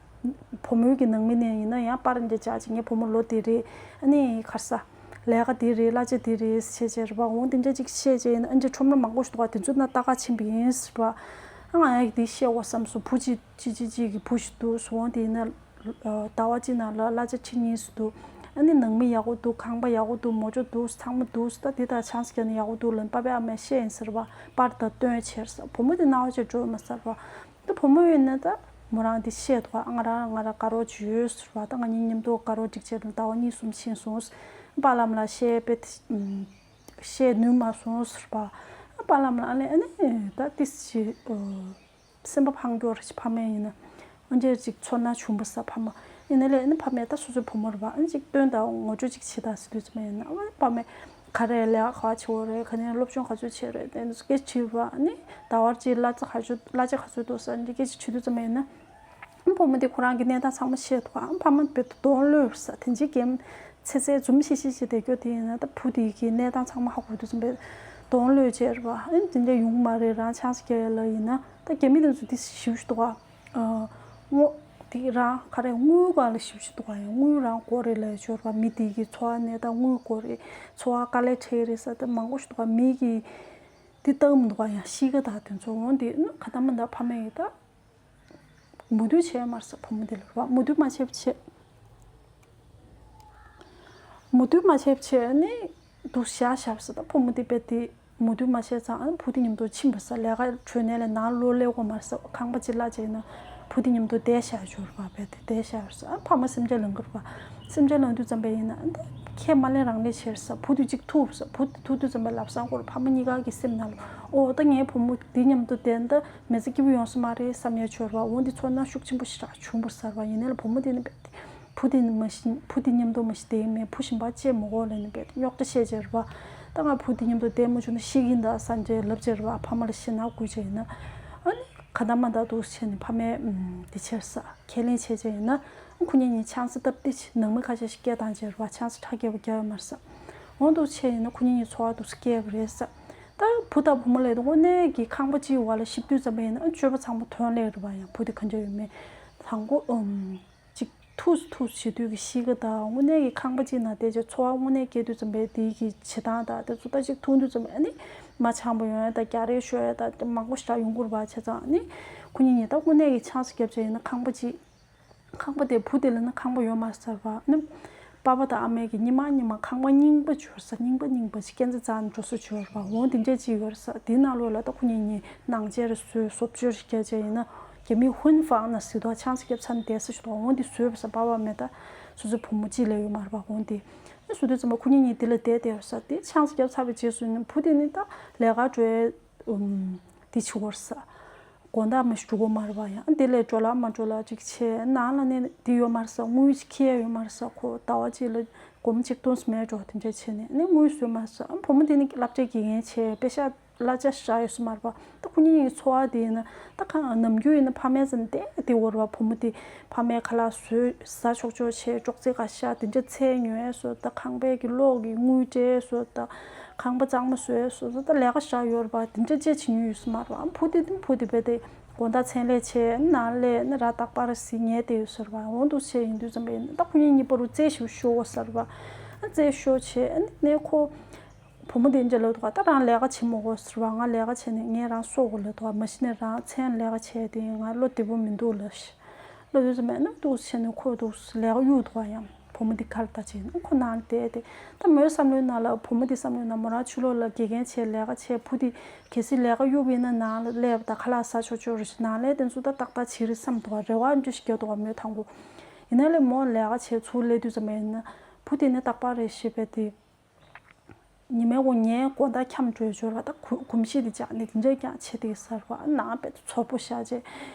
བུ་མོའི་གི་ནང་མི་ནས་ཡིན་ན་ཡང་པར་འདྲ་བྱས་བྱས་ངའི་བུ་མོ་ལོ་དེ་རེད། ཨ་ནི་ག་རེ་ཟ། ལས་ཀ་དེ་རེད། གླ་ཆ་དེ་རེད་ཟེར་བྱས་རེད་པ། འོང་དེ་འདྲ་ཅིག་བཤད་བྱས་ཡིན་ན་ཨ་འདྲ་ཁྲོམ་ར་མང་པོ་ཞིག་འདུག་ག་དེ་ཚོ་ན་ལྟ་ག་ཕྱིན་པ་ཡིན་ཟེར་བ། ཨ་ང་ཡང་དེ་བཤད་འོ་བསམ་སོང་། བུ་གཅིག་གཅིག་གཅིག་གཅིག་གི་བུ་ཞིག་འདུག་སོང་། འོང་དེ་ཡིན་ན་ཟླ་བ་གཅིག་ནང་ལ་གླ་ཆ་ཁྲི་གཉིས་ཙམ་འདུག་ཨ་ནི་ནང་མི་ཡག་པོ་འདུག་ཁང་པ་ཡག་པོ་འདུག་མོ་ཅོ་འདུག་ཚང་མ་འདུག་ད་དེ་དག་ཆང་ས་རྒྱག་ན་ཡག་པོ་འདུག་ལབ་པཱ་པཱ་ཨ་མས་བཤད་ཡིན་ཟེར་བ། པར་དང་སྟོན་བྱས་ཟེར། བུ་མོ་དེ་རྣ་བ་ཆེ་འགྲོ་མ་ཟེར་བ། ད་བུ་མོ་ཡོད་ན་ད་མོ་རང་འདི་བཤད་འདུག་ཨ་ང་རང་ང་རང་དགའ་རོགས་བྱོས་ཟེར་བ། ད་ང་གཉིས་མཉམ་དུ་དགའ་རོགས་སྒྲིག་བྱས་ནས་ཟླ་བ་གཉིས་གསུམ་ཕྱིན་སོང་། པཱ་ལགས་ཨ་མ་ལགས་བཤད་པས་བཤད་ནུས་མ་སོང་ཟེར་བ། པཱ་ལགས་ཨ་མ་ལགས་ཨ་ནི་ཨ་ནི་ད་ཏིས་ཞིག་སེམས་པ་ཕངས་རྒྱུ་རེད། ཕ་མ་ཡིན་ན་ཨ་འདྲས་ཅིག་ཚོར་སྣང་བྱུང་བ་ས་ཕ་མ་ཡིན་ན་ལས་ཨ་ནི་ཕ་མས་ད་སོ་སོའི་བུ་མོ་རེད་བ། ཨ་ནི་ཅིག་སྟོན་དང་ངོ་སྤྲོད་ཅིག་བྱེད་དང་ཟེར་དུས་ཙམ་ཡིན་ན་ཨ་ཕ་མས་ག་རེ་ལས་ཀ་ག་བ་བྱེད་འོ་རེད། ག་ནས་སློབ་སྦྱོང་ག་ཚོད་བྱས་རེད་དེ་ཚོ་སྐད་ཆ་དྲིས་པ། ཨ་ནི་ཟླ་བར་གཅིག་གླ་ཆ་ག་ཚོད་གླ་ཆ་ག་ཚོད་འདུག་ས་འདི་སྐད་ཆ་དྲིས་དུས་ཙམ་ཡིན་ན། ཨ་བུ་མོ་དེ་ཁོ་རང་གི་གནས་སྟངས་ཚང་མ་བཤད་འདུག་ཨ་ཕ་མ་རྦད་དེ་གདོང་ལོག་ས། དེ་འཇིག་རྐྱེན་ཚེ་ཚད་འཛུམ་ཤིག་ཤིག་བྱས་བསྡད་རྒྱུ་དེ་ཡིན་ན་ད་བུ་དེ་གི་གནས་སྟངས་ཚང་མ་ཧ་གོ་དུས་ཙམ་པའི་གདོང་ལོག་བྱས་རེད་བ། ཨ་ནི་དེ་འདྲ་ཡོང་གི་མ་རེད། རང་ཆང་ས་རྒྱག་ཡ་ལ་ཡིན་ན་ད་རྒྱ་མི་དེ་ཚོ་དེ་ཞིབ་ཞིག་འདུག་ཨ། ཨ་དངོས་དེ་རང་ག་རེ་དངུལ་སྒང་ལ་ཞིབ་ཞིག་འདུག་ཨ། ཡང་དངུལ་རང་དགོས་རེད་ལབ་ཡ་ཅིག་ཡོད་རེད་བ། མི་དེ་གི་འཚོ་བ་གནས་སྟངས་དངུལ་དགོས་རེད། འཚོ་བ་དཀའ་ལས་འཕྲད་རེད་ས་ད་མང་པོ་ཞིག་འདུག་ཨ། མི་གི་དེ་ལྟ་གི་མི་འདུག་ཨ། ཡང་གཤིས་ཀ་དང་དེ་ཚོ་འོང་དེ་ནི་ག་ད་མ་ད་ཕ་མ་ཡི་ད། མོས་མཐུན་བྱས་མ་རེད་ས། བུ་མོ་དེ་ལ་རོགས་མོས་མཐུན་མ་བྱས་པ་བྱས། མོས་མཐུན་མ་བྱས་པ་བྱས་ནི་འདུག་བཞག་བཞག་པ་ས། ད་བུ་མོ་དེ་རྦད་དེ་མོས་མཐུན་མ་བྱས་ཙང་ཨ་བུ་དེ་མཉམ་དུ་ཕྱིན་པ་ས། ལས་ཀ་བྱོས་ནས་ལས་ནང་ལོགས་སླེབས་དགོས་མ་རེད་ས། ཁང་པ་གཅིག་གླ་བྱས་ན་བུ་དེ་མཉམ་དུ་བསྡད་བཞག་ཡོད་རེད་བ། རྦད་དེ་བསྡད་བཞག་ཡོད་རེད་ས། ཨ་ཕ་མ་སེམས་ཅན་ལངས་ཀྱི་རེད་བ། སེམས་ཅན་ལངས་དུས་ཙམ་པ་ཡིན་ན་ཨ་ད་ཁས་མ་ལེན་རང་ལེན་བྱས་རེད་ས། བུ་དེ་གཅིག་ཐུག་རེད་ས། བུ་དེ་ཐུག་དུས་ཙམ་པ་ལབ་སང་ཁོ་རང་ཕ་མ་གཉིས་ཀ་གི་སེམས་ནང་ལ་ཨོ་ད་ངའི་བུ་མོ་དེ་མཉམ་དུ་བསྡད་ད། མི་ཚེ་སྐྱིད་པོ་ཡོང་ས་མ་རེད་བསམ་ཡ་ཅིག་ཡོད་རེད་བ། འོ་འདི་ཚོར་སྣང་ཤུགས་ཆེན་པོ་ཞིག་རང་བྱུང་བ་ས་རེད་བ། ཡིན་ནའི་ལ་བུ་མོ་དེ་ནི་རྦད་དེ་བུ་དེ་ནི་མ་ཤི་བུ་དེ་མཉམ་དུ་མ་ཤི་བསྡད་ཡིན་མེད། བུ་གཞན་པ་བཅས་མི་དགོས་ལབ་ནི་རྦད་དེ་རྙོག་དྲ་བཤད་བྱས་རེད་བ། ད་ང་བུ་དེ་མཉམ་དུ་བསྡད་མ་བྱུང་ན་ཤི་གི་ཡིན་ད་བསམ་བྱས་ལབ་བྱས་རེད་བ། ཕ་མ་ལ་ཞེད་སྣང་དགོས་བྱས་ཡིན་ན། ཨ་ནི་ག་ད་མ་ད་འདུག་བྱས་ནས་ཕ་མས་ཨམ་དེ་བྱས་ས་ཁས་ལེན་བྱས་བྱས་ཡིན་ན། ཨ་ཁོ་གཉིས་གཉིས་ཆང་ས་སྟབས་བདེ་ཆེ་ནང་མི་ཁ་ཤས་ཤིག་སྐད་བཏང་བྱས་རེད་བ། ཆང་ས་ཁྲག་རྒྱས་པ་རྒྱག་ཡོད་མ་རེད་ས། འོ་འདུག་བྱས་ཡིན་ན་ཁོ་གཉིས་གཉིས་འཚོ་བ་འདུག་སེ་སྐྱེལ་བ་རེད་ས། ད་བུ་དང་བུ་མོ་ལས་དེ་དངོས་གནས་ཀྱི་ཁང་པ་གཅིག་བར་ལ་གཤིབ་དུས་ཙམ་པ་ཡིན་ན་ཨ་སྤྱོད་པ་ཚང་མ་དོན་ལས་རེད་བ། ཡང་བུ་དེ་གང་འདྲ་ཡོད་མེད་དང་པོ་ཨམ་ཅིག་ཐུགས་སུ་ཐུགས་སུ་བྱེད་དུས་ཀྱི་གཤིས་ཀ་དང་དངོས་གནས་ཀྱི་ཁང་པ་གཅིག་ནང་བསྡད་བྱས་འཚོ་བ་དངོས་གནས་སྐྱེལ་དུས་ཙམ་པའི་དེའི་གི་བྱེད་སྟངས་དང་དེ་ཚོ་ད་ཅིག་མཐོང་དུས་ཙམ་པ་ཨ་ནི་མ་འཆམ་པོ་ཡོང་ཡ་དང་རྒྱག་རེས་ཤོར་ཡ་དང་དེ་མང་པོ་ཞིག་ཡོང་གི་རེད་བ། བྱས་ཙང་ཨ་ནི་ཁོ་གཉིས་གཉིས་ད་དངོས་གནས་ཀྱི་ཆང་ས་བརྒྱབ་བྱས་ཡིན་ན་ཁང་པ་གཅིག་ཁང་པ་དེ་བུ་དེ་ལ་ནི་ཁང་པ་ཡོད་མ་རེད་ས་རེད་བ། ནི་པ་ཕ་དང་ཨ་མའི་གི་སྙིང་མ་སྙིང་མ་ཁང་པ་རྙིང་པ་ཅིག་ཡོད་རེད་ས། རྙིང་པ་རྙིང་པ་ཅིག་སྐས་འཛེག་བརྩེགས་ནས་འགྲོ་ས་ཅིག་ཡོད་རེད་བ། འོ་དེ་འདྲས་ཅིག་ཡོད་རེད་ས། དེའི་ནང་ལོགས་ལ་ད་ཁོ་གཉིས་གཉིས་ནང་ཆས་རེ་བཟོས་བཟོ་བཅོས་རེ་བརྒྱབ་བྱས་ཡིན་ན་རྒྱ་མིས་ཧུན་ཧྥང་ན་ཟེར་དུས་ཆང་ས་བརྒྱབ་ཚར་ནས་བསྡད་ས་ཞིག་འདུག་འོ་འདི་བཟོས་པ་ས་པ་ཕ་མས་ད་སོ་སོའི་བུ་མོ་གཅིག་ལས་ཡོད་མ་རེད་བ། འོ་འདི་ཨ་བཟོ་དུས་ཙམ་པ་ཁོ་གཉིས་གཉིས་དེ་ལ་བསྡད་བསྡད་ཡོད་ས། དེ་ཆང་ས་བརྒྱབ་ཚར་བའི་རྗེས་སུ་ཡིན་ན་བུ་དེ་ནི་ད་ལས་ཀ་འགྲོ་ཡས་ཨུམ། དེ་བྱེད་དགོས་རེད་ས། དགོང་དག་མ་ཞུ་དགོས་མ་རེད་བ། ཡང་དེ་ལས་འགྲོ་ལ་མ་འགྲོ་ལ་ཅིག་བྱས་ནང་ལ་ནི་དེ་ཡོད་མ་རེད་ས། དངུལ་ཅིག་འཁྱེར་ཡོད་མ་རེད་ས། ཁོ་ཟླ་བ་གཅིག་ལ་སྒོར་མོ་གཅིག་སྟོང་ཙམ་མེད་འགྲོ་དེ་འདྲ་བྱས་ནས་ནི་དངུལ་བཟོས་མ་རེད་ས། ཨ་བུ་མོ་དེ་ནི་སློབ་གྲྭའི་དགེ་རྒན་བྱས་པེ་ཤག་གླ་ཆ་ཞིག་རག་ཡོད་ས་མ་རེད་བ། ད་ཁོ་གཉིས་ཀྱི་འཚོ་བ་དེ་ཡིན་ན་ད་གང་ནམ་རྒྱུན་ཡིན་ན་ཕ་མའི་རྩ་ནས་བསྡད་དེ་འོ་རེད་བ། བུ་མོ་དེ་ཕ་མའི་ཁ་ལག་བཟོས་ཟ་ཆོག་ཆོག་བྱས་ཅོག་ཙེ་ཁ་ཤག་དེ་འདྲ་ཚལ་ཉོ་ཡས་བཟོ། ད་ཁང་པའི་གི་གློག་གི་དངུལ་སྤྲད་བཟོ། ད་ཁང་པ་གཙང་མ་བཟོ་ཡས་བཟོ། ད་ལས་ཀ་བཞག་ཡོད་རེད་པ། དེ་འདྲ་ཅིག་བྱེད་མྱོང་ཡོད་ས་མ་རེད་པ། ཨ་བུ་དེ་དེ་བུ་དེ་རྦད་དེ་དགོང་དག་མཚན་ལས་བྱས་ནང་ལས་ནི་ར་རྟག་པར་ཟིག་ཉལ་བསྡད་ཡོད་ས་རེད་པ། འོ་འདུག་བྱས་ཡིན་དུས་ཙམ་པ་ཡིན་ན་ད་ཁོ་གཉིས་གཉིས་བར་རུ་རྩེད་ཞིག་ཤོར་བ་ས་རེད་པ། ཨ་རྩེད་ཤོར་བྱས་ཨ་ནི་ནས་ཁོ། བུ་མོ་དེ་འདྲ་ལབ་འདུག་ག་ད་རང་ལས་ཀ་བྱེད་མི་དགོས་ཟེར་བ། ང་ལས་ཀ་བྱས་ནས་ངས་རང་གསོ་དགོས་ལབ་འདུག་ག་མ་གཞི་ནས་རང་མཚན་ལས་ཀ་བྱས་ཏེ་ང་བློ་བདེ་པོ་མི་འདུག་ལབ་ཤག་ལབ་དུས་ཙམ་པ་ཨ་ནི་འདུག་སེ་བྱས་ནས་ཁོ་འདུག་སེ་ལས་ཀ་གཡུག་འདུག་ག་ཡང་། བུ་མོ་འདི་ག་ལ་ལྟ་བྱས་ན་ཁོ་ནང་ལ་བསྡད་དེ། ད་མོའི་བསམ་བློའི་ནང་ལ་བུ་མོ་འདི་བསམ་བློའི་ནང་མོ་རང་ཕྱི་ལོགས་ལ་དགེ་རྒན་བྱས་ལས་ཀ་བྱས། བུ་འདི་གལ་སྲིད་ལས་ཀ་གཡུག་པ་ཡིན་ན་ནང་ལ་སླེབས་དང་ཁ་ལག་ཟ་ཆོག་ཆོག་རེད་ཤག་ནང་ལས་དེ་ཚོ་ད་ཏག་ཏག་བྱེད་རེད་བསམ་འདུག་ག་རེ་བ་འདྲ་ཞིག་རྒྱག་འདུག་ག་མོས་དང་པོ། ཡིན་ན་ལས་མོ་ལས་ཀ་བྱས་ཚུར་སླེབས་དུས་ཙམ་པ་ཡིན་ན་བུ་དེ་ནི་རྟག་པར་རེད་ཤེས་པས་དེ། ཉི་མའི་འོག་ངའི་དགོང་དག་འཁྱམ་འགྲོ་ཡོད་ཅོར་བ་ད་གུ་གུམ་གཤིས་དེ་འཇགས་ནས་དེ་འདྲའི་ཀྱང་བྱེད་དེ་ཟེར་བ། ནང་དཔེ་ཚོགས་པོ་བཞག་རྗེས་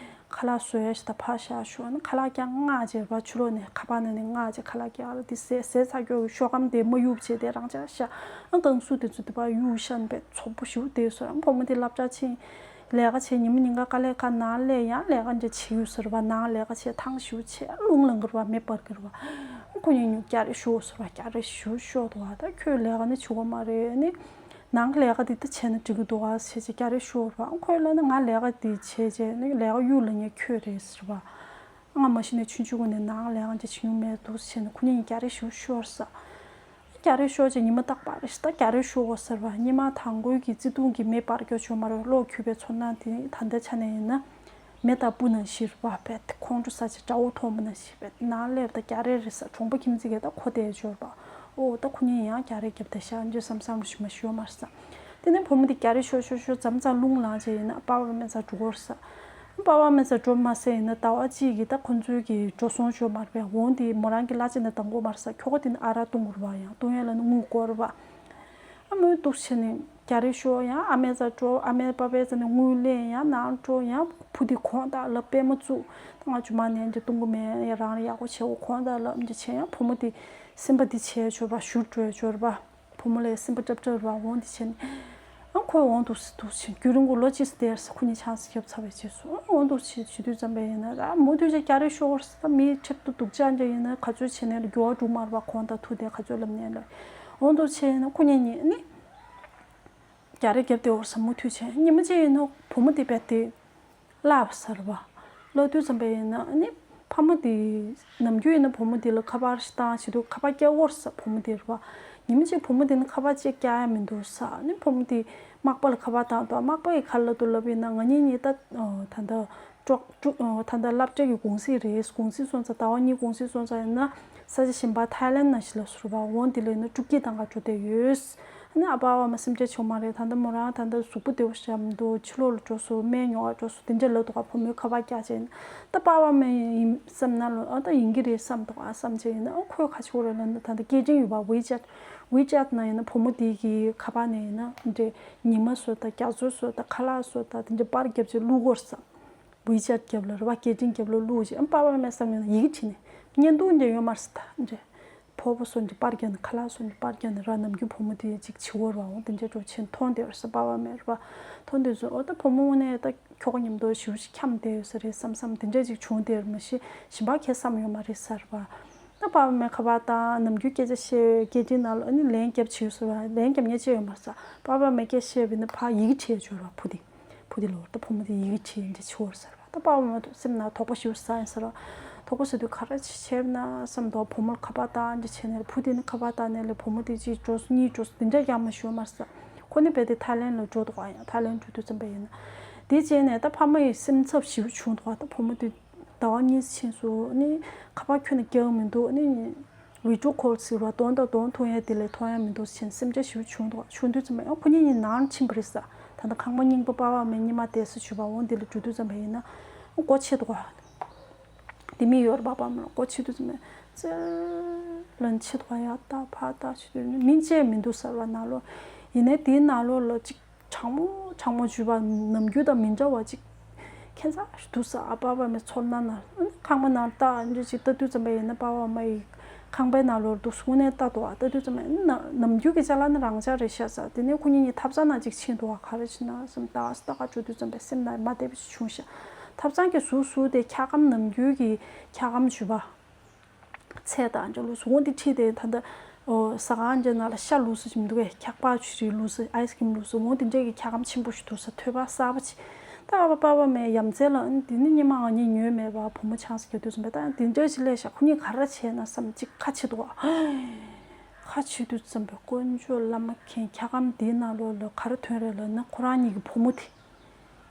ཁ་ལག་བཟོ་ཡ་ཞིག་དང་ཕར་བཞག་ཞུ་བ་ན་ཁ་ལག་ཀྱང་མངགས་རྗེས་བ་ཕྱི་ལོགས་ནས་ཁ་པར་ནང་ནས་མངགས་རྗེས་ཁ་ལག་ཀྱང་ཨ་ལ་དེ་ཟས་ཟས་ཚར་རྒྱུ་ཤོག་སྒམ་དེ་མ་གཡུག་བྱས་དེ་རང་འཇགས་བཞག་ཨ་ཀང་སུ་དེ་ཚོ་དེ་བ་གཡུག་བཞག་ནས་དཔེ་ཚོགས་པོ་ཞིག་དེ་ཟེར། ཨ་བུ་མོ་དེ་སློབ་གྲྭ་ཕྱིན། ལས་ཀ་བྱས་ཉི་མ་ཉིན་གང་དཀའ་ལས་ཁག་ནང་སླེབས་ཡང་ལས་ཀ་འདྲ་བྱེད་ཡོད་ཟེར་བ། ནང་ལས་ཀ་བྱས་ཐང་ཞུ་བྱས་རླུང་ལངས་གི་རེད་བ། མེ་འབར་གི་རེད་བ། ཁོ་གཉིས་ཉུ་སྐྱ་རེ་ཞུ་ཟེར་བ། སྐྱ་རེ་ཞུ་ཤོག་འདུག་བ། ད་ཁྱོད་ལས་ཀ་ནི་བྱེད་དགོས་མ་རེད་ནི། ནང་གི་ལས་ཀ་འདི་ད་བྱས་ན་འགྲིག་གི་འདུག་བ་ཟེར་བྱས་སྐྱ་རེ་ཞུ་རེད་བ། ཁོས་ལབ་ན་ང་ལས་ཀ་འདི་བྱས་བྱས་ནི་ལས་ཀ་གཡུག་ལ་ཉེ་ཁྱོད་རེད་ཟེར་བ། ང་མ་གཞི་ནས་ཆུང་ཆུང་ངུ་ནས་ནང་ལས་ཀ་འདི་བྱེད་མྱོང་མེད་འདུག་ཟེར་ནས་ཁོ་གཉིས་ཀྱི་སྐྱ་རེ་ཞུ་ཤོར་ས། སྐྱ་རེ་ཤོར་རྗེས་ཉི་མ་རྟག་པར་ཞིག་ད་སྐྱ་རེ་ཤོར་དགོས་ཟེར་བ། སྙིགས་མ་དང་པོའི་གི་བརྩེ་དུང་གི་མེ་འབར་སྐྱོ་ཆོག་མ་རེད། གློག་འཁྱུག་པའི་ཚོར་སྣང་དེ་ད་ལྟ་ཆ་ནས་ཡིན་ན་མེ་ལྟ་བུ་ནང་བཞིན་རེད་བ། དཔེ་ཁོང་ཁྲོ་ཟ་བྱས་དགྲ་བོ་མཐོང་བ་ནང་བཞིན་དཔེ་ནང་སླེབས་ད་སྐྱ་རེ་རེད་ས། གྲོང་པ་ཁྱིམ་མཚེས་ཀྱི་ད་ཁོ་དེ་འབྱོར་བ། ཨོ་ད་ཁོ་གཉིས་ཡང་སྐྱ་རེ་བརྒྱབ་བསྡད་ཤག་འདྲ་བསམ་བསམ་ཞིག་མ་ཞུ་བ་མ་རེད་ས། དེ་ནས་བུ་མོ་དེ་སྐྱ་རེ་ཤོར་ཤོར་ཤོར་མཚམས་མཚམས་རླུང་ལངས་བྱས་ཡིན་ན་པ་ཕ་མེད་ས་འགྲོ་གི་རེད་ས། པ་ཕ་མེད་ས་འགྲོ་མ་ཟེར་ཡིན་ན་ཟླ་བ་གཅིག་གི་ད་ཁོ་ཚོའི་གི་འགྲོ་སོང་ཤོར་མ་རེད་པས། འོང་དེ་མོ་རང་གི་གླ་ཆ་ནས་འདང་དགོས་མ་རེད་ས། ཁྱོ་ག་དེ་ནི་ཨ་རག་བཏུང་དགོས་རེད་པ། ཡང་བཏུང་ཡ་ལ་ནི་དངུལ་དགོས་རེད་པ། ཨ་མོས་འདུག་བྱས་ནས་སྐྱ་རེ་ཤོར་ཡང་ཨ་མའི་རྩར་འགྲོ། ཨ་མའི་པ་ཕའི་རྩ་ནས་དངུལ་ལེན་ཡང་ནང་འགྲོ་ཡང་བུ་དེ་གོང་ལྟར་ལབ་པས་མ་བཙུགས། ད་ང་ཇོ་མ་ནས་འདི་བཏུང་གི་མེད། ཡ་རང་ལ་ཡག་པོ་བྱེད་འོ་གོང་ལྟར་ལབ་འདི་བྱས་ཡང་བུ་མོ་དེ་སེམས་པ་འདི་བྱས་འབྱོར་པ་བཞུར་འགྲོ་འབྱོར་པ། བུ་མོ་ལ་སེམས་པ་སྐྱོ་སྐྱོ་རེད་པ། འོང་འདི་བྱས་ནས་ཨ་ཁོས་འོང་འདུག་སེ་འདུག་སེ་རྒྱུན་རིང་པོ་ལོ་གཅིག་སྟེར་ས་ཁོ་གཉིས་ཆང་ས་བརྒྱབ་ཚར་བའི་རྗེས་སུ་ཨ་འོང་འདུག་སེ་བྱེད་དུས་ཙམ་པ་ཡིན་ན་ད་མུ་མཐུད་ཅིག་སྐྱ་རེ་ཤོར་ས། མི་ཁྲེག་ཏུ་སྡུག་ཅག་འདྲ་ཡིན་ན་ག་ཚོད་བྱས་ནས་ལ་འགྱུར་བ་འགྲོ་མ་རེད་པ། གོང་དང་ཐུག་དེ་ག་ཚོད་ལབ་ནས་ལ་འོང་འདུག་བྱས་ཡིན་ན་ཁོ་གཉིས་གཉིས་ནི་སྐྱ་རེ་བརྒྱབ་སྟེ་འོར་ས་མུ་མཐུད་བྱས། ཉི་མ་གཅིག་ཡིན་ནོ་བུ་མོ་དེ་བས་དེ་བརླག་པ་ས་རེད་པ། བརླག་དུས་ཙམ་པ་ཡིན་ན་ནི་ཕ་མ་དེ་ནམ་རྒྱུན་ཡིན་ན་བུ་མོ་དེ་ལ་ཁ་པར་ཞིག་བཏང་བྱེད་དུས་ཁ་པར་བཀྱག་འོར་ས་བུ་མོ་དེ་རེད་པ། ཉི་མ་གཅིག་བུ་མོ་དེ་ནི་ཁ་པར་གཅིག་བཀྱག་ཡ་མི་འདུག་ས། ནི་བུ་མོ་དེ་མག་པ་ལ་ཁ་པར་བཏང་འདུག་མག་པ་ཡིས་ག་རེ་ལབ་འདུག་ལབ་ཡིན་ན་ང་གཉིས་གཉིས་ད་ད་ལྟ་ཀྲོག་ཀྲུག་ད་ལྟ་སློབ་གྲྭ་གི་གུང་སེང་རེད། གུང་སེང་སོང་ཙང་ཟླ་བ་གཉིས་གུང་སེང་སོང་ཙང་ཡིན་ན་ས་ཆ་གཞན་པ་ཐའི་ལན་ནང་ཞིག་ལ་ཟུར་པ་འོང་དེ་ལ་ཡིན་ན་སྤྲོ་སྐྱིད་གཏོང་ག་འགྲོ་བསྡད་ཡོད། ཨ་ནི་ཨ་ཕ་ཨ་མ་སེམས་ཅན་ཆུང་མ་རེད། ད་ལྟ་མོ་རང་ད་ལྟ་གཟུགས་པོ་བདེ་པོ་ཞིག་མི་འདུག་ཕྱི་ལོགས་ལ་འགྲོ་སོང་། སྨན་ཉོ་ག་འགྲོ་སོང་། དེ་འདྲ་ལབ་འདུག་ག་བུ་མོའི་ཁ་པར་བཀྱག་བྱས་ནས་ད་ཨ་ཕ་ཨ་མ་ཡིན་བསམ་ན་ལོ་ཨ་ད་ཡིན་གྱི་རེད་བསམ་འདུག་ཨ་བསམ་བྱས་ཡིན་ན་ཨ་ཁོས་ག་རེ་བྱེད་ཀྱི་རེད་ལབ་ན་ད་ལྟ་སྐད་འཕྲིན་ཡོད་པ། ཝི་ཅེཊ། ཝི་ཅེཊ་ནང་ཡིན་ན་བུ་མོ་དེ་གི་ཁ་པར་ནས་ཡིན་ན་འདྲེ་ཉི་མ་བཟོ་དང་རྒྱ་མཚོ་བཟོ་དང་ཁ་ལག་བཟོ་དང་དེ་འདྲ་པར་བརྒྱབ་བྱས་བླུག་གི་རེད་བསམ། ཝི་ཅེཊ་རྒྱབ་ལ་རེད་པ། སྐད་འཕྲིན་རྒྱབ་ལ་བླུག་བྱས་ཨ་ཕ་ཨ་མ་བསམ་ཡོང་ན་ཡི་གེ་བྲིས་ནས་བརྙན་ཐུང་འདྲ་ཡོད་མ་རེད་ཟེར། ད་འདྲ་ཕོར་པ་བཟོ་འདྲ་པར་རྒྱག་ནས་ཁ་ལག་བཟོ་འདྲ་པར་རྒྱག་ནས་ར་ནམ་རྒྱུན་བུ་མོ་དེ་ཅིག་བྱེད་འོར་བ་འོང་དེ་འདྲ་འགྲོ་བྱས་མཐོང་བསྡད་པ་རེད་ཟེར་ཨ་ཕ་ཨ་མས་རེད་པ། མཐོང་དུས་ཚོད་ཨོ་ད་བུ་མོ་དངོས་གནས་ད་ཁྱོ་ག་མཉམ་དུ་ཞེ་པོ་ཅིག་འཁྱམས་བསྡད་ཡོད་ས་རེད་བསམ་བསམ་དེ་འདྲ་ཅིག་བྱུང་བསྡད་ཡོད་མ་གཞི་གཞན་པ་གང་ཡང་བསམ་ཡོད་མ་རེད་ཟེར་བ། ད་ཨ་ཕ་ཨ་མས་ཁ་པར་བཏང་ནམ་རྒྱུན་སྐད་ཆ་བཤད་སྐད་འཕྲིན་ནང་ལ་ཨ་ནི་ལན་རྒྱབ་བྱེད་ཡོད་ཟེར་བ། ལན་རྒྱབ་མཁན་ཅིག་ཡོད་མ་རེད་ཟེར། ཨ་ཕ་ཨ་མས་སྐད་བཤད་པ་ཡིན་ན་ཕར་ཡི་གེ་བྲིས་འབྱོར་བ་བུ་དེ། བུ་དེ་ལོར་ད་བུ་མོ་དེ་ཡི་གེ་བྲིས་འདི་བྱེད་འོར་ཟེར་བ། ད་ཨ་ཕ་ཨ་མ་སེམས་ནང་དོགས་པ་ཞེ་པོ་ཟ་ཡིན་ཟེར་བ། དོགས་པ་ཟ་དུས་ག་རེ་བྱེད་ན་བསམ་འདུག་བུ་མོར་ཁ་པར་བཏང་འདི་བྱས་ནས་བུ་དེ་ནི་ཁ་པར་བཏང་ནས་ལས་བུ་མོ་དེ་གཅིག་འགྲོ་སོང་གཉིས་འགྲོ་སོང་དེ་འདྲ་ཡང་མ་ཞུ་བ་མ་རེད་ཟེར། ཁོ་ནི་རྦད་དེ་ཐའི་ལན་ལ་འགྲོ་འདུག་ག་ཡང་ཐའི་ལན་འགྲོ་དུས་ཙམ་པ་ཡིན་ན། དེ་བྱས་ནས་ད་ཕ་མ་ཡི་སེམས་འཚབ་ཞེ་པོ་བྱུང་འདུག་ད་བུ་མོ་དེ་ཟླ་བ་གཉིས་ཕྱིན་སོང་ནི་ཁ་པར་ཁྱོན་ནས་རྒྱག་མི་འདུག་ནི། བི་ཌི་ཡོ་ཁོལ་ཟེར་བ་གདོང་དང་གདོང་མཐོང་ཡ་དེ་ལས་མཐོང་ཡ་མི་འདུག་ཟེར་སེམས་ཅན་ཞེ་པོ་བྱུང་འདུག་བྱུང་དུས་ཙམ་པ་ཡང་ཁོ་གཉིས་གཉིས་ནང་ཕྱིན་པ་རེད་ཟེར། ད་ལྟ་ཁང་པ་རྙིང་པ་པ་ཕ་མའི་གཉིས་མ་བསྡད་ས་བྱུས་པ་འོང་དེ་ལ་འགྲོ་དུས་ཙམ་པ་ཡིན་ན་སྒོ་ཕྱེ་འདུག་ག་དེ་མི་ཡོད་རེད་པ་པ་མ་སྒོ་ཕྱེ་དུས་ཙམ་པ་ཙེ་ལན་ཕྱེ་འདུག་ག་ཡར་ལྟ་ཕར་ལྟ་བྱེད་དུས་མིང་ཅན་མི་འདུག་ཟེར་བ་ནང་ལོགས་ཡིན་ནའི་དེའི་ནང་ལོགས་ལ་ཅིག་གྲང་མོ་གྲང་མོ་བྱུས་པ་ནམ་རྒྱུན་དང་མི་འདྲ་བ་ཅིག་ཁྱད་མཚར་ཞིག་འདུག་ཟེར། ཨ་པ་ཕ་མའི་ཚོར་སྣང་ན་ཁང་པ་ནང་ལྟ་འདྲ་ཅིག་ལྟ་དུས་ཙམ་པ་ཡིན་ན་པ་ཕ་མ་ཡི་ཁང་པའི་ནང་ལོགས་འདུག་སེ་དངོས་གནས་ལྟ་འདུག་ཨ་ལྟ་དུས་ཙམ་པ་ཡིན་ན་ནམ་རྒྱུན་གྱི་ཅ་ལག་ནི་རང་འཇགས་རེད་ཤག་ཟེར། དེ་ནས་ཁོ་གཉིས་གཉིས་ཐབ་ཚང་ནང་ཅིག་ཕྱིན་འདུག་ག་ག་རེ་བྱེད་ན་བསམ་ལྟ་ལྟ་ག་འགྲོ་དུས་ཙམ་པ་སེམས་ནང་མ་བདེ་བ་ཞིག་བྱུང་ཤག་ཐབ་ཚང་གི་ཟུར་ཟུར་དེ་འཁྱག་སྒམ་ནམ་རྒྱུན་གྱི་འཁྱག་སྒམ་བྱུས་པ། ཚལ་དང་འདྲ་ལུགས་སུ་འོ་འདི་ཁྲིད་དེ་ད་ལྟ་ཟ་ཁང་འདྲ་ནང་ལ་ཤ་ལུགས་སུ་ཅིག་མི་འདུག་གས། འཁྱག་པ་ཆུ་རིལ་ལུགས་སུ་ཨའི་སི་ཀྲིམ་ལུགས་སུ་འོ་འདི་འདྲའི་གི་འཁྱག་སྒམ་ཆེན་པོ་ཞིག་འདུག་ཟེར། ཐོད་པ་གསར་པ་ཅིག་ད་ཨ་པ་པ་མའི་ཡ་མཚན་ལ་འདི་ནི་སྔོན་མ་ང་གཉིས་ཉོས་མེད་པ་བུ་མོ་ཆང་ས་རྒྱག་དུས་ཙམ་པ་ད་འདི་འདྲ་ཞིག་སླེབས་ཤག་ཁོ་གཉིས་ག་རེ་བྱས་ན་བསམ་ཅིག་ཁ་ཕྱེ་འདུག་ག་ཁ་ཕྱེ་དུས་ཙམ་པའི་དཀོན་མཆོག་བླ་མ་མཁྱེན། འཁྱག་སྒམ་འདིའི་ནང་ལོགས་ལ་ག་རེ་ཐོན་རེད་ལབ་ན། ཁོ་རང་གཉིས་ཀྱི་བུ་མོ་དེ་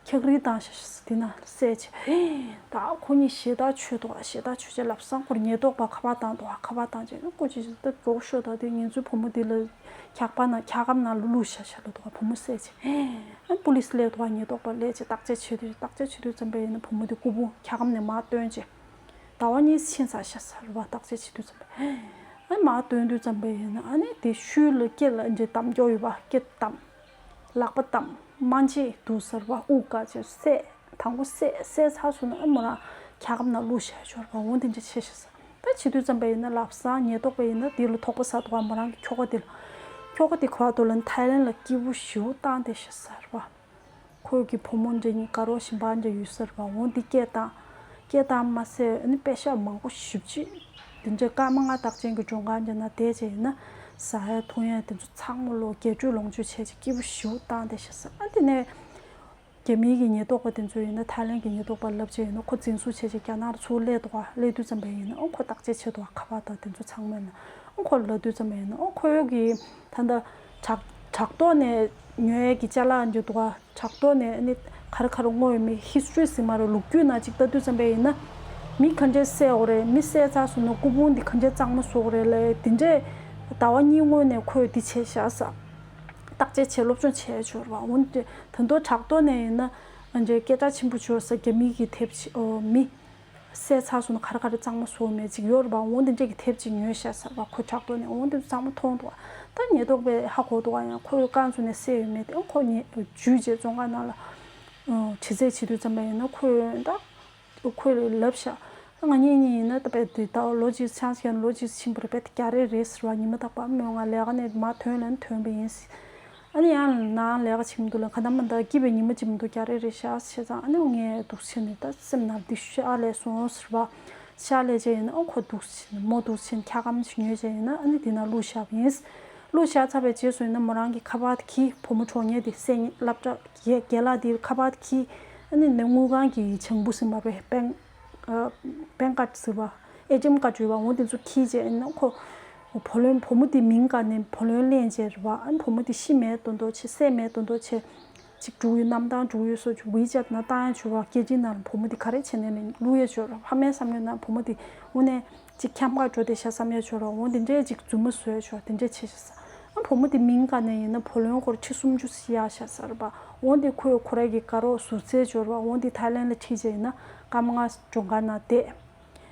འཁྱག་རིལ་བཏང་ཤག་ཤག་འདི་ནང་བསད་བྱས། ད་ཁོ་གཉིས་ཞེ་དྲག་འཆོལ་འདུག་ཞེ་དྲག་འཆོལ་བྱས་ལམ་སང་ཁོར་ཉེན་རྟོག་པ་ཁ་པར་བཏང་འདུག་ཁ་པར་བཏང་བྱས་ན། སྐུ་མཁྱེན་ད་མགྱོགས་ཤོག་ད་དེ་ངེད་ཚོའི་བུ་མོ་འདི་ལ་འཁྱག་པ་ནང་འཁྱག་སྒམ་ནང་ལ་བླུགས་བཞག་ཤག་ལབ་འདུག་བུ་མོ་བསད་བྱས། ཨ་པུ་ལིས་སླེབས་འདུག་ཉེན་རྟོག་པ་སླེབས་བྱས་བརྟག་དཔྱད་བྱེད་དུས། བརྟག་དཔྱད་བྱེད་དུས་ཙམ་པ་ཡིན་ན་བུ་མོ་དེ་སྐུ་ཕུང་འཁྱག་སྒམ་ནས་མར་བཏོན་བྱས། ཟླ་བ་གཉིས་ཕྱིན་ཚར་ཤག་ཟེར་བ། བརྟག་དཔྱད་བྱེད་དུས་ཙམ་པ། ཨ་མར་བཏོན་དུས་ཙམ་པ་ཡིན་ན། ཨ་ནི་དེ་ཤུལ་ལ་སྐེ་ལ་འདྲེ་དམ་སྐྱོ་ཡོད་པ། སྐེ་དམ། ལག་པ་དམ། མ་འཇིག་འདུག་ཟེར་བ། དབུགས་དཀའ་བྱས། བསད། དང་པོ་བསད། བསད་ཚར་སོང་ན་ཨ་མོ་རང་འཁྱག་སྒམ་ནང་བླུགས་བཞག་ཡོད་པ། འོ་དེ་འདྲ་བྱས་ཤག་ཟེར། ད་བྱེད་དུས་ཙམ་པ་ཡིན་ན་ལམ་སང་ཉེན་རྟོག་པ་ཡིན་ན་དེ་ལ་དོགས་པ་ཟ་འདུག་ག་མོ་རང་གི་ཁྱོ་ག་དེ་ལ། ཁྱོ་ག་དེ་ག་པར་འདུག་ལབ་ན་ཐའི་ལན་ལ་སྐྱིད་པོ་ཞེ་པོ་བཏང་བསྡད་ཤག་ཟེར་བ། ཁོའི་གི་བུ་མོ་འདྲ་གཉིས་དགའ་རོགས་ཞིམ་པ་འདྲ་ཡོད་ཟེར་བ། འོ་འདི་སྐད་བཏང་། སྐད་བཏང་མ་ཟད་ཨ་ནི་པེ་ཤག་མང་པོ་ཞེ་པོ་ཅིག་འདི་འདྲ་སྐར་མ་ལྔ་རྟགས་ཅན་གྱི་ལྗོངས་མཁར་འདི་ནང་བསྡད་བྱས་ཡིན་ན། ཟ་ཡ་འཐུང་ཡ་དེ་ཚོ་ཚང་མ་ལོ་རྒྱས་སྤྲོས་ལོངས་སྤྱོད་བྱས་བྱས་སྐྱིད་པོ་ཞེ་པོ་བཏང་བསྡད་ཤག་ཟེར། ཨ་དེ་ནས་རྒྱ་མིའི་གི་ཉེན་རྟོག་པ་དེ་ཚོ་ཡིན་ན། ཐའི་ལན་གྱི་ཉེན་རྟོག་པ་ལབ་བྱས་ཡིན་ན། ཁོ་འཛིན་བཟུང་བྱས་བྱས་རྒྱ་ནག་ལ་ཚུར་སླེབས་འདུག་ག་སླེབས་དུས་ཙམ་པ་ཡིན་ན་ཨ་ཁོ་བརྟག་དཔྱད་བྱས་འདུག་ག་ཁ་པར་དང་དེ་ཚོ་ཚང་མ་ཡིན་ན། ཨ་ཁོ་ལ་ལབ་དུས་ཙམ་པ་ཡིན་ན། ཨ་ཁོ་གི་ད་ལྟ་དྲག་དྲག་ཐོག་ནས་ཉོ་ཡ་གི་ཅ་ལག་འདི་འདུག་ག་དྲག་ཐོག་ནས་ཨ་ནི་ག་རེ་ག་རེ་བསྔོགས་ཡོད་མེད་ཧིས་ཊོ་རི་ཟེར་མ་རེད། ལོ་རྒྱུས་ནང་ཅིག་ལྟ་དུས་ཙམ་པ་ཡིན་ན། མི་ག་འདྲས་བསད་ཡོད་རེད། མི་བསད་ཚར་སོང་ན་སྐུ་ཕུང་འདི་ག་འདྲས་གཙང་མ་བཟོ་དགོས་རེད་ལབ། དེ་འདྲས་ཟླ་བ་གཉིས་སྔོན་ནས་ཁོས་འདི་བྱས་ཤག་ཟེར། བརྟག་དཔྱད་བྱས་སློབ་སྦྱོང་བྱས་ཡོད་རེད་པ། འོ་འདི་ད་དུང་དྲག་ཐོག་ནས་ཡིན་ན་ཨ་འདྲས་སྐད་གྲགས་ཆེན་པོ་བྱུང་ཟེར། རྒྱ་མི་གིས་དེབ་ཆེ་ཨོ་མི་བསད་ཚར་སོང་ན་ག་རེ་ག་རེ་གཙང་མ་བཟོ་མེད་ཅིག་ཡོད་རེད་པ། འོ་འདི་འདྲས་ཀྱི་དེབ་ཅིག་ཉོས་ཤག་ཟེར་བ། ཁོ་དྲག་ཐོག་ནས་འོ་འདི་གཙང་མ་མཐོང་འདུག་ག་ད་ཉེན་རྟོག་པས་ཧ་གོ་འདུག་ག་ཡང་ཁོས་རྐང་བཙུགས་ནས་བསད་ཡོད་མེད་དེ། ཁོ་ཉེ་འཇུས་བྱས་བཙོན་ཁང་ནང་ལ་ཨོ་དྲི་རྩད་བྱེད་དུས་ཙམ་པ་ཡིན་ན་ཁོས་ད་ཁོས་ལབ་ཤག་ང་གཉིས་གཉིས་ཡིན་ན་ད་དཔེ་དེ་ད་ལོ་གཅིག་ཆང་ཞིག་ལོ་གཅིག་ཕྱིན་པ་རེད། དཔེ་དེ་རྒྱག་རེས་རེད་ཟེར་བ། ཉི་མ་རྟག་པར་མོས་ང་ལས་ཀ་ནས་མར་ཐོན་ལབ་ན་ཐོན་པ་ཡིན། ཨ་ནི་ཡང་ནང་ལས་ཀ་བྱེད་ཀྱི་མི་འདུག་ལབ། ག་ད་མ་ད་སྐྱིད་པའི་ཉི་མ་ཅིག་མི་འདུག་རྒྱག་རེས་རེད་ཤག་བྱས་ཙང་། ཨ་ནི་ངས་འདུག་བྱས་ནས་ད་སེམས་ནང་འདི་ཤ་ལས་སོང་ཟེར་བ། ཤ་ལས་བྱས་ཡིན་ན་ཨ་ཁོ་འདུག་བྱས་ནས་མོ་འདུག་བྱས་ནས་འཁྱག་སྒམ་ཞིག་ཉོས་བྱས་ཡིན་ན་ཨ་ནི་འདི་ནང་བླུགས་བཞག་པ་ཡིན། བླུགས་བཞག་ཚར་བའི་རྗེས་སུ་ཡིན་ན་མོ་རང་གི་ཁ་པར་དེ་གིས་བུ་མོ་གྲོངས་མཁན་དེ་སེམས་ཉིད་སློབ་གྲྭ་རྒན་རྒན་ལགས་དེའི་ཁ་པར་དེ་གིས་ཨ་ནི་ནི་དངུལ་ཁང་གི་བྱང་བུ་ཟེར་མ་རེད། པེན་པེན་ཀར་ཌི་ཟེར་བ། ཨེ་ཊི་ཨེམ་ཀར་ཌི་ཡོད་པ། འོ་དེ་ཚོ་འཁྱེར་བྱས་ཨ་ནི་ཁོ་བུ་ལོན་བུ་མོ་དེ་མིང་བཀར་ནས་བུ་ལོན་ལེན་བྱས་རེད་པ། ཨ་ནི་བུ་མོ་དེ་ཤི་མེད་མདོག་མདོག་བྱས། བསད་མེད་མདོག་མདོག་བྱས། ཅིག་འགྲོ་ཡུལ་གནམ་ཐང་འགྲོ་ཡུལ་སོགས་ཀྱི་ཝི་ཅེ་ཊི་ནང་བཏང་ཡ་བྱོས་པ། སྐད་འཕྲིན་ནང་ལ་བུ་མོ་དེ་ག་རེ་བྱས་ནས་ལེན་བླུག་ཡ་བྱོས་ར། ཕ་མའི་བསམ་ཡུལ་ནང་བུ་མོ་དེ་འོ་ནས་ཅིག་འཁྱམ་ག་འགྲོ་བསྡད་ཤག་བསམ་ཡ་བྱོས་ར། འོ་དེ་འདྲས་ཅིག་རྫུན་མ་བཟོ་ཡ་བྱོས་ར། དེ་འདྲས་བྱས་ཤག་ཟེར། ཨ་བུ་མོ་དེ་མིང་བཀར་ནས་ཡིན་ན་བུ་ལོན་སྐོར་ཁྲི་སུམ་ཅུ་བཞག་ཤག་ཟེར་བ། འོ་དེ་ཁོས་ཁོ་རང་གི་དགའ་རོགས་ཟུར་འཛར་བྱོས་ར། འོ་དེ་ཐའི་ལན་ལ་ཁྲིད་བྱས་ཡིན་ན་སྐར་མ་ལྔ་ལྗོངས་མཁར་ནང་བསྡད།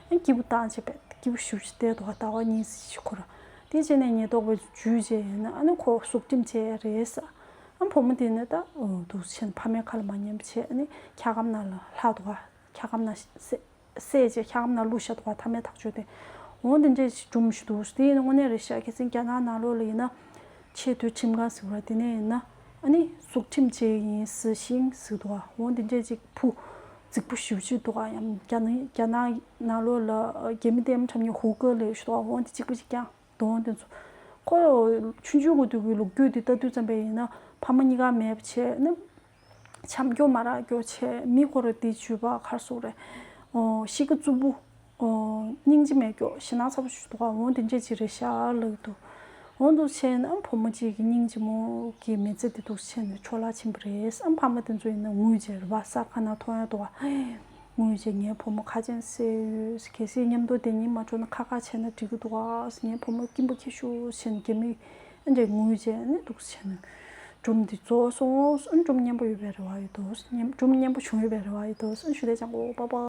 ཨ་སྐྱིད་པོ་བཏང་བྱས་པས་སྐྱིད་པོ་ཞེ་པོ་ཅིག་བསྡད་འདུག་ག་ཟླ་བ་གཉིས་ཙམ་ཞིག་ཁོ་ར། དེ་བྱས་ནས་ཉེན་རྟོག་པས་འཇུས་བྱས་ཡིན་ན་ཨ་ནི་ཁོ་སྲོག་ཁྲིམས་བཅད་ཡ་རེད་ཟེར། ཨ་བུ་མོ་དེ་ནི་ད་འདུག་བྱས་ནས་ཕ་མའི་ཁ་ལ་མ་ཉན་པ་བྱས། ཨ་ནི་འཁྱག་སྒམ་ནང་ལ་ལྷག་འདུག་ག་འཁྱག་སྒམ་ནང་བསད་བསད་བྱས་འཁྱག་སྒམ་ནང་བླུགས་བཞག་འདུག་ག་མཐའ་མའི་ཐག་གཅོད་དེ། འོ་འདི་འདྲས་ཞིག་སྒྲུང་ཞིག་འདུག་དེ་ཡིན་ན་དངོས་གནས་རེད་ཤག་ཁ་སང་རྒྱ་ནག་ནང་ལོགས་ལ་ཡིན་ན་ཆེས་མཐོའི་ཁྲིམས་ཁང་ཟེར་བ་དེ་ནས་ཡིན་ན་ཨ་ནི་སྲོག་ཁྲིམས་བཅད་ཡིན་ཟེར་ཞིང་ཟེར་འདུག་ག་འོ་འདི་འདྲས་ཅིག་བུ་རྫིག་པོ་ཞེ་པོ་ཅིག་འདུག་ག་ཡང་རྒྱ་ནག་རྒྱ་ནག་ནང་ལོགས་ལ་རྒྱ་མི་ལྟད་མོ་འཁྲབ་མཁན་ཧུ་ཀེ་ལབ་ཞིག་འདུག་ག་འོ་འདི་གཅིག་པ་ཅིག་ཀྱང་གདོང་དེ་ཚོ། ཁོ་ཆུང་ཆུང་གི་དུས་ཀྱི་ལོ་རྒྱུས་དེ་ལྟ་དུས་ཙམ་པ་ཡིན་ན་ཕ་མ་གཉིས་ཀ་མེད་པ་བྱས་ནི། འཆམ་སྐྱོ་མ་རག་སྐྱོ་བྱས། མི་ཁོ་ར་དེ་བྱུས་པ་ག་རེ་ཟེར་དགོས་རེད། ཨོ་གཤིས་ཀ་རྩུབ་པོ། ཨོ་སྙིང་རྗེ་མེད་སྐྱོ་ཞེད་སྣང་ཚ་པོ་ཞིག་འདུག་ག་འོ་དེ་འདྲས་ཅིག་རེད་ཤག་ལབ་ཀྱི་འདུག་འོ་འདུག་བྱས་ན་བུ་མོ་གཅིག་གི་སྙིང་རྗེ་མོ་གི་མི་ཚེ་དེ་འདུག་བྱས་ནས་འཕྲོ་བརླག་ཕྱིན་པ་རེད། ཨ་ཕ་མ་དེ་ཚོ་ཡིན་ན་ངུས་བྱས་རེད་པ། གསར་ཁ་ནང་མཐོང་ཡ་འདུག་ག་ངུས་བྱས་ངའི་བུ་མོ་ཁ་ཆེམས་བསད་ཡོད། གལ་སྲིད་མཉམ་དུ་བསྡད་སྙིང་མ་བྲོ་ན་ཁ་ཁ་བྱས་ན་འགྲིག་གི་འདུག་ག་ངའི་བུ་མོ་སྐྱིད་པོ་ཁྱེར་ཤོག་བྱས་ནས་རྒྱ་མི་ཨ་འདྲས་ངུས་བྱས་ནས་འདུག་བྱས་ནས་སྒྲུང་འདི་རྫོགས་སོང་། ཨ་སྒྲུང་སྙན་པོ་ཡོད་པའི་རེ་བ་ཡོད་དོ། སྒྲུང་སྙན་པོ་བྱུང་ཡོད་པའི་རེ་བ་ཡོད་དོ། ཨ་ཞུ་དེ་ཅང་གོ་པ་པ།